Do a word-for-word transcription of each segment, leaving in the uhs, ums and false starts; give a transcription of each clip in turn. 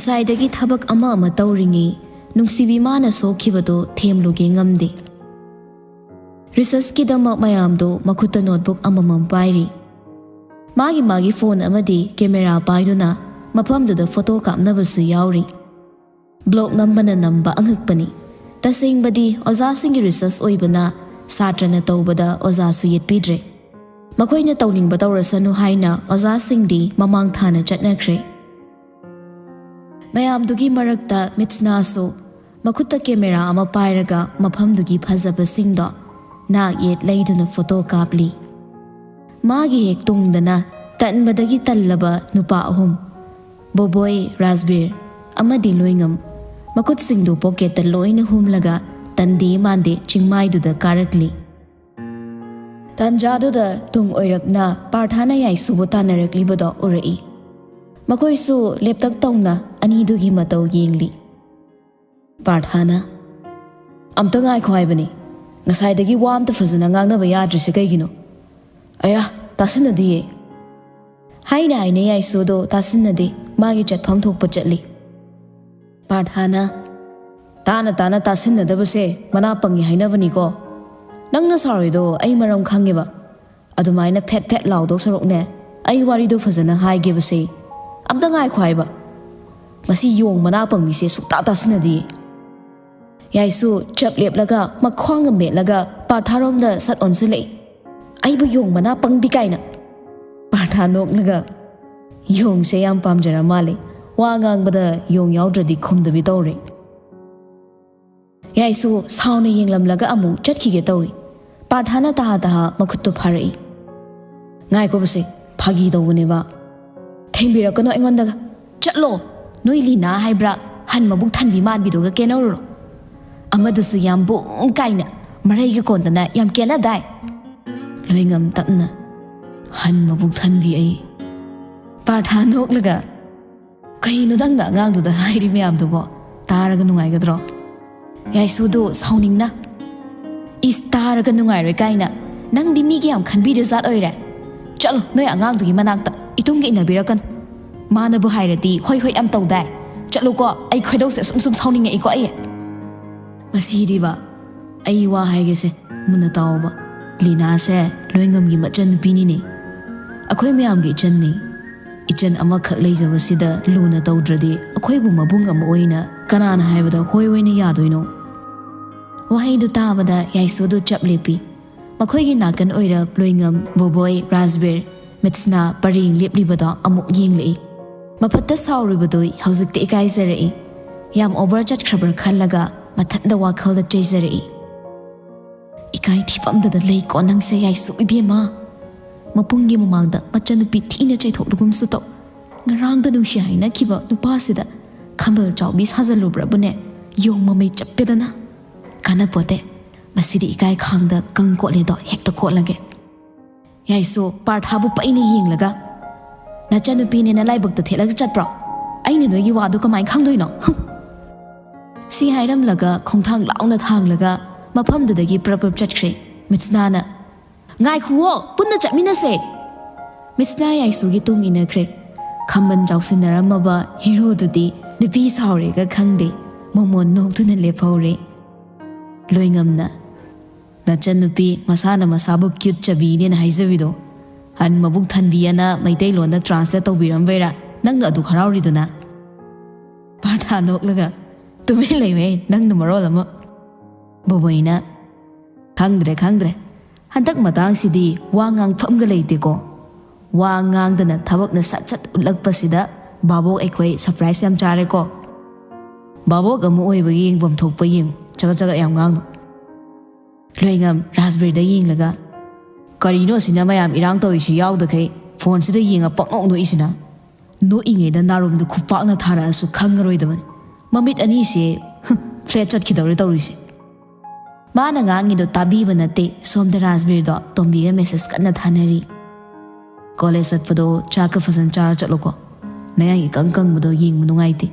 ꯉꯁꯥꯏꯗꯒꯤ ꯊꯕꯛ ꯑꯃ ꯑꯃ ꯇꯧꯔꯤꯉꯩ ꯅꯨꯡꯁꯤꯕꯤ ꯃꯥꯅ ꯁꯣꯛꯈꯤꯕꯗꯣ ꯊꯦꯝꯂꯨꯒꯦ ꯉꯝꯗꯦ꯫ ꯔꯤꯁꯔꯁꯀꯤꯗꯃꯛ ꯃꯌꯥꯝꯗꯣ ꯃꯈꯨꯠꯇ ꯅꯣꯠꯕꯨꯛ ꯑꯃꯃꯝ ꯄꯥꯏꯔꯤ꯫ ꯃꯥꯒꯤ ꯃꯥꯒꯤ ꯐꯣꯟ ꯑꯃꯗꯤ ꯀꯦꯃꯦꯔꯥ ꯄꯥꯏꯗꯨꯅ ꯃꯐꯝꯗꯨꯗ ꯐꯣꯇꯣ ꯀꯥꯞꯅꯕꯁꯨ ꯌꯥꯎꯔꯤ꯫ ꯕ꯭ꯂꯣꯛ ꯅꯝꯕꯅ ꯅꯝꯕ ꯑꯉꯛꯄꯅꯤ꯫ ꯇꯁꯦꯡꯕꯗꯤ ꯑꯣꯖꯥꯁꯤꯡꯒꯤ ꯔꯤꯁꯔꯁ ꯑꯣꯏꯕꯅ ꯁꯥꯇ꯭ꯔꯅ ꯇꯧꯕꯗ ꯑꯣꯖꯥꯁꯨ ꯌꯦꯠꯄꯤꯗ꯭ꯔꯦ꯫ ꯃꯈꯣꯏꯅ ꯇꯧꯅꯤꯡꯕ ꯇꯧꯔꯁꯅꯨ ꯍꯥꯏꯅ ꯑꯣꯖꯥꯁꯤꯡꯗꯤ ꯃꯃꯥꯡ ꯊꯥꯅ ꯆꯠꯅꯈ꯭ꯔꯦ꯫ ꯃꯌꯥꯝꯗꯨꯒꯤ ꯃꯔꯛꯇ ꯃꯤꯠꯁꯅꯥꯁꯨ ꯃꯈꯨꯠꯇ ꯀꯦꯃꯦꯔꯥ ꯑꯃ ꯄꯥꯏꯔꯒ ꯃꯐꯝꯗꯨꯒꯤ ꯐꯖꯕꯁꯤꯡꯗꯣ ꯅꯥꯛ ꯌꯦꯠ ꯂꯩꯗꯨꯅ ꯐꯣꯇꯣ ꯀꯥꯞꯂꯤ꯫ ꯃꯥꯒꯤ ꯍꯦꯛ ꯇꯨꯡꯗꯅ ꯇꯟꯕꯗꯒꯤ ꯇꯜꯂꯕ ꯅꯨꯄꯥ ꯑꯍꯨꯝ, ꯕꯣꯕꯣꯏ, ꯔꯥꯖꯕꯤꯔ ꯑꯃꯗꯤ ꯂꯣꯏꯉꯝ, ꯃꯈꯨꯠꯁꯤꯡꯗꯨ ꯄꯣꯀꯦꯠꯇ ꯂꯣꯏꯅ ꯍꯨꯝꯂꯒ ꯇꯟꯗꯦ ꯃꯥꯟꯗꯦ ꯆꯤꯡꯃꯥꯏꯗꯨꯗ ꯀꯥꯔꯛꯂꯤ꯫ ꯇꯥꯟꯖꯥꯗꯨꯗ ꯇꯨꯡ ꯑꯣꯏꯔꯞꯅ ꯄꯥꯔꯊꯥꯅ ꯌꯥꯏꯁꯨꯕꯨ ꯇꯥꯟꯅꯔꯛꯂꯤꯕꯗꯣ ꯎꯔꯛꯏ꯫ ꯃꯈꯣꯏꯁꯨ ꯂꯦꯞꯇꯛ ꯇꯧꯅ ꯑꯅꯤꯗꯨꯒꯤ ꯃꯇꯧ ꯌꯦꯡꯂꯤ꯫ ꯄꯥꯔꯊꯥꯅ, "ꯑꯝꯇ ꯉꯥꯏꯈꯣ ꯍꯥꯏꯕꯅꯤ꯫ ꯉꯁꯥꯏꯗꯒꯤ ꯋꯥ ꯑꯝꯇ ꯐꯖꯅ ꯉꯥꯡꯅꯕ ꯌꯥꯗ꯭ꯔꯤꯁꯦ ꯀꯩꯒꯤꯅꯣ? ꯑꯌꯥ, ꯇꯥꯁꯤꯟꯅꯗꯤꯌꯦ꯫" ꯍꯥꯏꯅ ꯍꯥꯏꯅ ꯌꯥꯏꯁꯨꯗꯣ ꯇꯥꯁꯤꯟꯅꯗꯦ, ꯃꯥꯒꯤ ꯆꯠꯐꯝ ꯊꯣꯛꯄ ꯆꯠꯂꯤ꯫ ꯄꯥꯔꯊꯥꯅ, "ꯇꯥꯅ ꯇꯥꯅ ꯇꯥꯁꯤꯟꯅꯗꯕꯁꯦ ꯃꯅꯥ ꯄꯪꯉꯤ ꯍꯥꯏꯅꯕꯅꯤꯀꯣ꯫ ꯅꯪꯅ ꯁꯥꯎꯔꯤꯗꯣ ꯑꯩ ꯃꯔꯝ ꯈꯪꯉꯦꯕ꯫ ꯑꯗꯨꯃꯥꯏꯅ ꯐꯦꯠ ꯐꯦꯠ ꯂꯥꯎꯗꯧ ꯁꯔꯨꯛꯅꯦ, ꯑꯩ ꯋꯥꯔꯤꯗꯣ ꯐꯖꯅ ꯍꯥꯏꯒꯦꯕꯁꯦ꯫ ꯑꯝꯇ ꯉꯥꯏꯈꯣ ꯍꯥꯏꯕ꯫" ꯃꯁꯤ ꯌꯣꯡ ꯃꯅꯥ ꯄꯪꯕꯤꯁꯦ ꯁꯨꯛꯇꯥ ꯇꯥꯁꯤꯟꯅꯗꯦ꯫ ꯌꯥꯏꯁꯨ ꯆꯞ ꯂꯦꯞꯂꯒ ꯃꯈ꯭ꯋꯥꯡꯒ ꯃꯦꯠꯂꯒ ꯄꯥꯔꯊꯥꯔꯣꯝꯗ ꯁꯠ ꯑꯣꯟꯁꯤꯜꯂꯛꯏ꯫ "ꯑꯩꯕꯨ ꯌꯣꯡ ꯃꯅꯥ ꯄꯪꯕꯤ ꯀꯥꯏꯅ?" ꯄꯥꯔꯊꯥ ꯅꯣꯛꯂꯒ, "ꯌꯣꯡꯁꯦ ꯌꯥꯝ ꯄꯥꯝꯖꯔ ꯃꯥꯜꯂꯦ꯫ ꯋꯥ ꯉꯥꯡꯕꯗ ꯌꯣꯡ ꯌꯥꯎꯗ꯭ꯔꯗꯤ ꯈꯨꯝꯗꯕꯤ ꯇꯧꯔꯦ꯫" ꯌꯥꯏꯁꯨ ꯁꯥꯎꯅ ꯌꯦꯡꯂꯝꯂꯒ ꯑꯃꯨꯛ ꯆꯠꯈꯤꯒꯦ ꯇꯧꯏ꯫ ꯄꯥꯔꯊꯥꯅ ꯇꯍꯥ ꯇꯍꯥ ꯃꯈꯨꯠꯇꯨ ꯐꯥꯔꯛꯏ꯫ "ꯉꯥꯏꯈꯣꯕꯁꯦ, ꯐꯥꯒꯤ ꯇꯧꯕꯅꯦꯕ꯫ ꯊꯦꯡꯕꯤꯔꯛꯀꯅꯣ ꯑꯩꯉꯣꯟꯗꯒ꯫ ꯆꯠꯂꯣ, ꯅꯣꯏ ꯂꯤꯅꯥ ꯍꯥꯏꯕ꯭ꯔꯥ, ꯍꯟ ꯃꯕꯨꯛ ꯊꯟꯕꯤ ꯃꯥꯟꯕꯤꯗꯨꯒ ꯀꯦꯅꯧꯔꯨꯔꯣ꯫ ꯑꯃꯗꯨꯁꯨ ꯌꯥꯝ ꯕꯣꯡ ꯀꯥꯏꯅ ꯃꯔꯩꯒ ꯀꯣꯟꯗꯅ ꯌꯥꯝ ꯀꯦꯅꯗꯥꯏ꯫" ꯂꯣꯏꯉꯝ ꯇꯞꯅ, "ꯍꯟ ꯃꯕꯨꯛ ꯊꯟꯕꯤ ꯑꯩ꯫" ꯄꯥꯔꯊꯥ ꯅꯣꯛꯂꯒ, "ꯀꯩꯅꯣ ꯅꯪꯅ ꯑꯉꯥꯡꯗꯨꯗ ꯍꯥꯏꯔꯤ ꯃꯌꯥꯝꯗꯨꯕꯣ? ꯇꯥꯔꯒ ꯅꯨꯡꯉꯥꯏꯒꯗ꯭ꯔꯣ?" ꯌꯥꯏꯁꯨꯗꯨ ꯁꯥꯎꯅꯤꯡꯅ, "ꯏꯁ, ꯇꯥꯔꯒ ꯅꯨꯡꯉꯥꯏꯔꯣꯏ ꯀꯥꯏꯅ꯫ ꯅꯪꯗꯤ ꯃꯤꯒꯤ ꯌꯥꯝ ꯈꯟꯕꯤꯔ ꯖꯥꯠ ꯑꯣꯏꯔꯦ꯫ ꯆꯠꯂꯣ, ꯅꯣꯏ ꯑꯉꯥꯡꯗꯨꯒꯤ ꯃꯅꯥꯛꯇ ꯏꯇꯨꯝꯒ ꯏꯟꯅꯕꯤꯔꯛꯀꯅꯨ꯫ ꯃꯥꯅꯕꯨ ꯍꯥꯏꯔꯗꯤ ꯍꯣꯏ ꯍꯣꯏ ꯌꯥꯝ ꯇꯧꯗꯥꯏ꯫ ꯆꯠꯂꯨꯀꯣ, ꯑꯩ ꯈꯣꯏꯗꯧꯁꯦ ꯁꯨꯝ ꯁꯨꯝ ꯁꯥꯎꯅꯤꯡꯉꯛꯏꯀꯣ ꯑꯩ꯫ ꯃꯁꯤꯗꯤꯕ, ꯑꯩ ꯋꯥ ꯍꯥꯏꯒꯦꯁꯦ, ꯃꯨꯟꯅ ꯇꯥꯎꯕ꯫ ꯂꯤꯅꯥꯁꯦ ꯂꯣꯏꯉꯝꯒꯤ ꯃꯆꯟꯅꯨꯄꯤꯅꯤꯅꯦ꯫ ꯑꯩꯈꯣꯏ ꯃꯌꯥꯝꯒꯤ ꯏꯆꯟꯅꯤ꯫ ꯏꯆꯟ ꯑꯃꯈꯛ ꯂꯩꯖꯕꯁꯤꯗ ꯂꯨꯅ ꯇꯧꯗ꯭ꯔꯗꯤ ꯑꯩꯈꯣꯏꯕꯨ ꯃꯕꯨꯡ ꯑꯃ ꯑꯣꯏꯅ ꯀꯅꯥꯅ ꯍꯥꯏꯕꯗ ꯍꯣꯏ ꯑꯣꯏꯅ ꯌꯥꯗꯣꯏꯅꯣ? ꯋꯥꯍꯩꯗꯨ ꯇꯥꯕꯗ ꯌꯥꯏꯁꯣꯗꯨ ꯆꯞ ꯂꯦꯞꯄꯤ꯫ ꯃꯈꯣꯏꯒꯤ ꯅꯥꯀꯟ ꯑꯣꯏꯔꯞ ꯂꯣꯏꯉꯝ, ꯕꯣꯕꯣꯏ, ꯔꯥꯖꯕꯤꯔ, ꯃꯤꯠꯁꯅꯥ ꯄꯔꯦꯡ ꯂꯦꯞꯂꯤꯕꯗꯨ ꯑꯃꯨꯛ ꯌꯦꯡꯂꯛꯏ꯫ ꯃꯐꯠꯇ ꯁꯥꯎꯔꯤꯕꯗꯨ ꯍꯧꯖꯤꯛꯇꯤ ꯏꯀꯥꯏꯖꯔꯛꯏ꯫ ꯌꯥꯝ ꯑꯣꯚꯔ ꯆꯠꯈ꯭ꯔꯕ꯭ꯔꯥ ꯈꯜꯂꯒ ꯃꯊꯟꯇ ꯋꯥꯈꯜꯗ ꯆꯩꯖꯔꯛꯏ꯫ "ꯏꯀꯥꯏ ꯊꯤꯐꯝꯗꯗ ꯂꯩꯀꯣ ꯅꯪꯁꯦ ꯌꯥꯏꯁꯨ ꯏꯕꯦꯝꯃ꯫ ꯃꯄꯨꯡꯒꯤ ꯃꯃꯥꯡꯗ ꯃꯆꯟꯅꯨꯄꯤ ꯊꯤꯅ ꯆꯩꯊꯣꯛꯂꯒꯨꯝꯁꯨ ꯇꯧ꯫ ꯉꯔꯥꯡꯗ ꯅꯨꯡꯁꯤ ꯍꯥꯏꯅꯈꯤꯕ ꯅꯨꯄꯥꯁꯤꯗ ꯈꯝꯕꯜ ꯆꯥꯎꯕꯤ ꯁꯥꯖꯜꯂꯨꯕ꯭ꯔꯕꯨꯅꯦ? ꯌꯣꯡ ꯃꯃꯩ ꯆꯞꯄꯦꯗꯅ꯫ ꯀꯥꯟꯅꯄꯣꯠꯇꯦ꯫ ꯃꯁꯤꯗꯤ ꯏꯀꯥꯏ ꯈꯥꯡꯗ ꯀꯪ ꯀꯣꯠꯂꯦꯗꯣ ꯍꯦꯛꯇ ꯀꯣꯠꯂꯒꯦ꯫ ꯌꯥꯏꯁꯨ ꯄꯥꯔꯊꯥꯕꯨ ꯄꯩꯅ ꯌꯦꯡꯂꯒ, "ꯅꯆꯟꯅꯨꯄꯤꯅꯦꯅ ꯂꯥꯏꯕꯛꯇ ꯊꯦꯠꯂꯒ ꯆꯠꯄ꯭ꯔꯣ? ꯑꯩꯅ ꯅꯣꯏꯒꯤ ꯋꯥꯗꯨ ꯀꯃꯥꯏꯅ ꯈꯪꯗꯣꯏꯅꯣ? ꯍꯨꯝ!" ꯁꯤ ꯍꯥꯏꯔꯝꯂꯒ ꯈꯣꯡꯊꯥꯡ ꯂꯥꯎꯅ ꯊꯥꯡꯂꯒ ꯃꯐꯝꯗꯨꯗꯒꯤ ꯄ꯭ꯔꯞ ꯄ꯭ꯔꯞ ꯆꯠꯈ꯭ꯔꯦ꯫ ꯃꯤꯠꯁꯅꯥꯅ, "ꯉꯥꯏꯈꯨꯋꯣ, ꯄꯨꯟꯅ ꯆꯠꯃꯤꯟꯅꯁꯦ!" ꯃꯤꯠꯁꯅꯥ ꯌꯥꯏꯁꯨꯒꯤ ꯇꯨꯡ ꯏꯟꯅꯈ꯭ꯔꯦ꯫ ꯈꯝꯕꯟ ꯆꯥꯎꯁꯤꯟꯅꯔꯝꯃꯕ ꯍꯦꯔꯣꯗꯨꯗꯤ ꯅꯨꯄꯤ ꯁꯥꯎꯔꯦꯒ ꯈꯪꯗꯦ, ꯃꯣꯃꯣꯟ ꯅꯣꯛꯇꯨꯅ ꯂꯦꯞꯍꯧꯔꯦ꯫ ꯂꯣꯏꯉꯝꯅ, "ꯅꯆꯟꯅꯨꯄꯤ ꯃꯁꯥꯅ ꯃꯁꯥꯕꯨ ꯀ꯭ꯌꯨꯠ ꯆꯕꯤꯅꯦꯅ ꯍꯥꯏꯖꯕꯤꯗꯣ, ꯍꯟ ꯃꯕꯨꯛ ꯊꯟꯕꯤ ꯑꯅ ꯃꯩꯇꯩꯂꯣꯟꯗ ꯇ꯭ꯔꯥꯟꯁꯂꯦꯠ ꯇꯧꯕꯤꯔꯝꯕꯩꯔꯥ ꯅꯪꯅ ꯑꯗꯨꯛ ꯍꯔꯥꯎꯔꯤꯗꯨꯅ?" ꯄꯥꯔꯊ ꯅꯣꯛꯂꯒ, "ꯇꯨꯃꯤꯟ ꯂꯩꯌꯨꯍꯦ, ꯅꯪꯅ ꯃꯔꯣꯜ ꯑꯃ!" ꯕꯣꯕꯣꯏꯅ, "ꯈꯪꯗ꯭ꯔꯦ, ꯈꯪꯗ꯭ꯔꯦ꯫ ꯍꯟꯗꯛ ꯃꯇꯥꯡꯁꯤꯗꯤ ꯋꯥ ꯉꯥꯡꯐꯝꯒ ꯂꯩꯇꯦꯀꯣ꯫ ꯋꯥ ꯉꯥꯡꯗꯅ ꯊꯕꯛꯅ ꯁꯠ ꯁꯠ ꯎꯠꯂꯛꯄꯁꯤꯗ ꯚꯥꯕꯣꯛ ꯑꯩꯈꯣꯏ ꯁꯔꯄ꯭ꯔꯥꯏꯖ ꯌꯥꯝ ꯆꯥꯔꯦꯀꯣ꯫ ꯚꯥꯕꯣꯛ ꯑꯃ ꯑꯣꯏꯕꯒꯤ ꯌꯦꯡꯐꯝ ꯊꯣꯛꯄ ꯌꯦꯡꯉꯨ, ꯆꯒꯠ ꯆꯒꯠ ꯌꯥꯝ ꯉꯥꯡꯅꯨ꯫" ꯂꯣꯏꯉꯝ ꯔꯥꯖꯕꯤꯔꯗ ꯌꯦꯡꯂꯒ, "ꯀꯔꯤꯅꯣ ꯑꯁꯤꯅ ꯃꯌꯥꯝ ꯏꯔꯥꯡ ꯇꯧꯔꯤꯁꯤ ꯌꯥꯎꯗꯈꯩ ꯐꯣꯟꯁꯤꯗ ꯌꯦꯡꯉ ꯄꯪꯅꯣꯛ ꯅꯣꯛꯏꯁꯤꯅ? ꯅꯣꯛꯏꯉꯩꯗ ꯅꯥꯔꯣꯝꯗ ꯈꯨꯄꯥꯛꯅ ꯊꯥꯔꯛꯑꯁꯨ ꯈꯪꯉꯔꯣꯏꯗꯕꯅꯤ꯫ ꯃꯃꯤꯠ ꯑꯅꯤꯁꯦ, ꯍꯨꯝ, ꯐ꯭ꯂꯦꯠ ꯆꯠꯈꯤꯗꯧꯔꯦ ꯇꯧꯔꯤꯁꯦ꯫" ꯃꯥꯅ ꯉꯥꯡꯉꯤꯗꯣ ꯇꯥꯕꯤꯕ ꯅꯠꯇꯦ, ꯁꯣꯝꯗ ꯔꯥꯖꯕꯤꯔꯗꯣ ꯇꯣꯝꯕꯤꯒ ꯃꯦꯁꯦꯖ ꯀꯟꯅ ꯊꯥꯅꯔꯤ꯫ "ꯀꯣꯂꯦꯖ ꯆꯠꯄꯗꯣ ꯆꯥꯛꯀ ꯐꯖꯅ ꯆꯥꯔ ꯆꯠꯂꯣꯀꯣ꯫ ꯅꯌꯥꯡ ꯏꯀꯪ ꯀꯪꯕꯗꯣ ꯌꯦꯡꯕ ꯅꯨꯡꯉꯥꯏꯇꯦ꯫"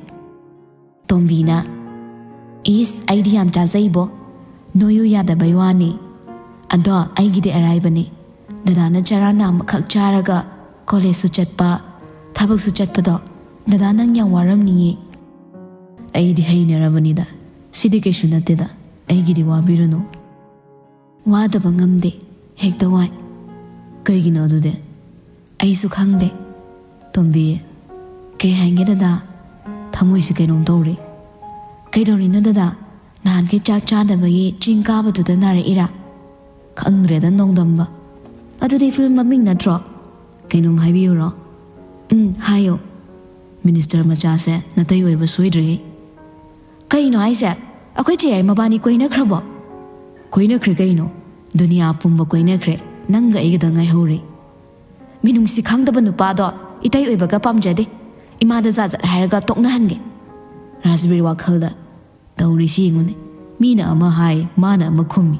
ꯇꯣꯝꯕꯤꯅ, "ꯏꯁ, ꯑꯩꯗꯤ ꯌꯥꯝ ꯆꯥꯖꯩꯕꯣ꯫ ꯅꯣꯏꯌꯨ ꯌꯥꯗꯕꯩ ꯋꯥꯅꯤ꯫ ꯑꯗꯣ ꯑꯩꯒꯤꯗꯤ ꯑꯔꯥꯏꯕꯅꯤ꯫ ꯗꯗꯥꯅ ꯆꯔꯥ ꯅꯥꯝꯃꯈꯛ ꯆꯥꯔꯒ ꯀꯣꯂꯦꯖꯁꯨ ꯆꯠꯄ, ꯊꯕꯛꯁꯨ ꯆꯠꯄꯗꯣ꯫ ꯗꯗꯥ ꯅꯪ ꯌꯥꯝ ꯋꯥꯔꯝꯅꯤꯌꯦ꯫ ꯑꯩꯗꯤ ꯍꯩꯅꯔꯕꯅꯤꯗ꯫ ꯁꯤꯗꯤ ꯀꯩꯁꯨ ꯅꯠꯇꯦꯗ꯫ ꯑꯩꯒꯤꯗꯤ ꯋꯥꯕꯤꯔꯨꯅꯨ꯫ ꯋꯥꯗꯕ ꯉꯝꯗꯦ꯫ ꯍꯦꯛꯇ ꯋꯥꯏ꯫ ꯀꯩꯒꯤꯅꯣ ꯑꯗꯨꯗꯤ? ꯑꯩꯁꯨ ꯈꯪꯗꯦ꯫ ꯇꯣꯝꯕꯤ, ꯀꯩ ꯍꯥꯏꯒꯦ ꯗꯗꯥ? ꯊꯃꯣꯏꯁꯦ ꯀꯩꯅꯣꯝ ꯇꯧꯔꯦ꯫ ꯀꯩꯗꯧꯔꯤꯅꯣ ꯗꯗꯥ? ꯅꯍꯥꯟꯈꯩ ꯆꯥꯛ ꯆꯥꯗꯕꯒꯤ ꯆꯤꯡ ꯀꯥꯕꯗꯨꯗ ꯅꯥꯔꯛꯏꯔꯥ? ꯈꯪꯗ꯭ꯔꯦꯗ ꯅꯣꯡꯗꯝꯕ꯫ ꯑꯗꯨꯗꯤ ꯐꯤꯂꯝ ꯃꯃꯤꯡ ꯅꯠꯇ꯭ꯔꯣ? ꯀꯩꯅꯣꯝ ꯍꯥꯏꯕꯤꯌꯨꯔꯣ? ꯎꯝ, ꯍꯥꯏꯌꯣ꯫ ꯃꯤꯅꯤꯁꯇꯔ ꯃꯆꯥꯁꯦ ꯅꯥꯇꯩ ꯑꯣꯏꯕ ꯁꯣꯏꯗ꯭ꯔꯦꯍꯦ꯫ ꯀꯩꯅꯣ ꯍꯥꯏꯁꯦ? ꯑꯩꯈꯣꯏ ꯆꯦ ꯌꯥꯏ ꯃꯕꯥꯅꯤ ꯀꯣꯏꯅꯈ꯭ꯔꯕꯣ? ꯀꯣꯏꯅꯈ꯭ꯔꯦ ꯀꯩꯅꯣ꯫ ꯗꯨꯅꯤꯌꯥ ꯄꯨꯝꯕ ꯀꯣꯏꯅꯈ꯭ꯔꯦ꯫ ꯅꯪꯒ ꯑꯩꯒꯗ ꯉꯥꯏꯍꯧꯔꯦ꯫ ꯃꯤꯅꯨꯡꯁꯤ ꯈꯪꯗꯕ ꯅꯨꯄꯥꯗꯣ ꯏꯇꯩ ꯑꯣꯏꯕꯒ ꯄꯥꯝꯖꯗꯦ꯫ ꯏꯃꯥꯗ ꯖꯥꯠ ꯖꯥꯠ ꯍꯥꯏꯔꯒ ꯇꯣꯛꯅꯍꯟꯒꯦ꯫ ꯔꯥꯖꯕꯤꯔ ꯋꯥꯈꯜꯗ, "ꯇꯧꯔꯤꯁꯤ ꯌꯦꯡꯉꯨꯅꯦ꯫ ꯃꯤꯅ ꯑꯃ ꯍꯥꯏ, ꯃꯥꯅ ꯑꯃ ꯈꯨꯝꯃꯤ꯫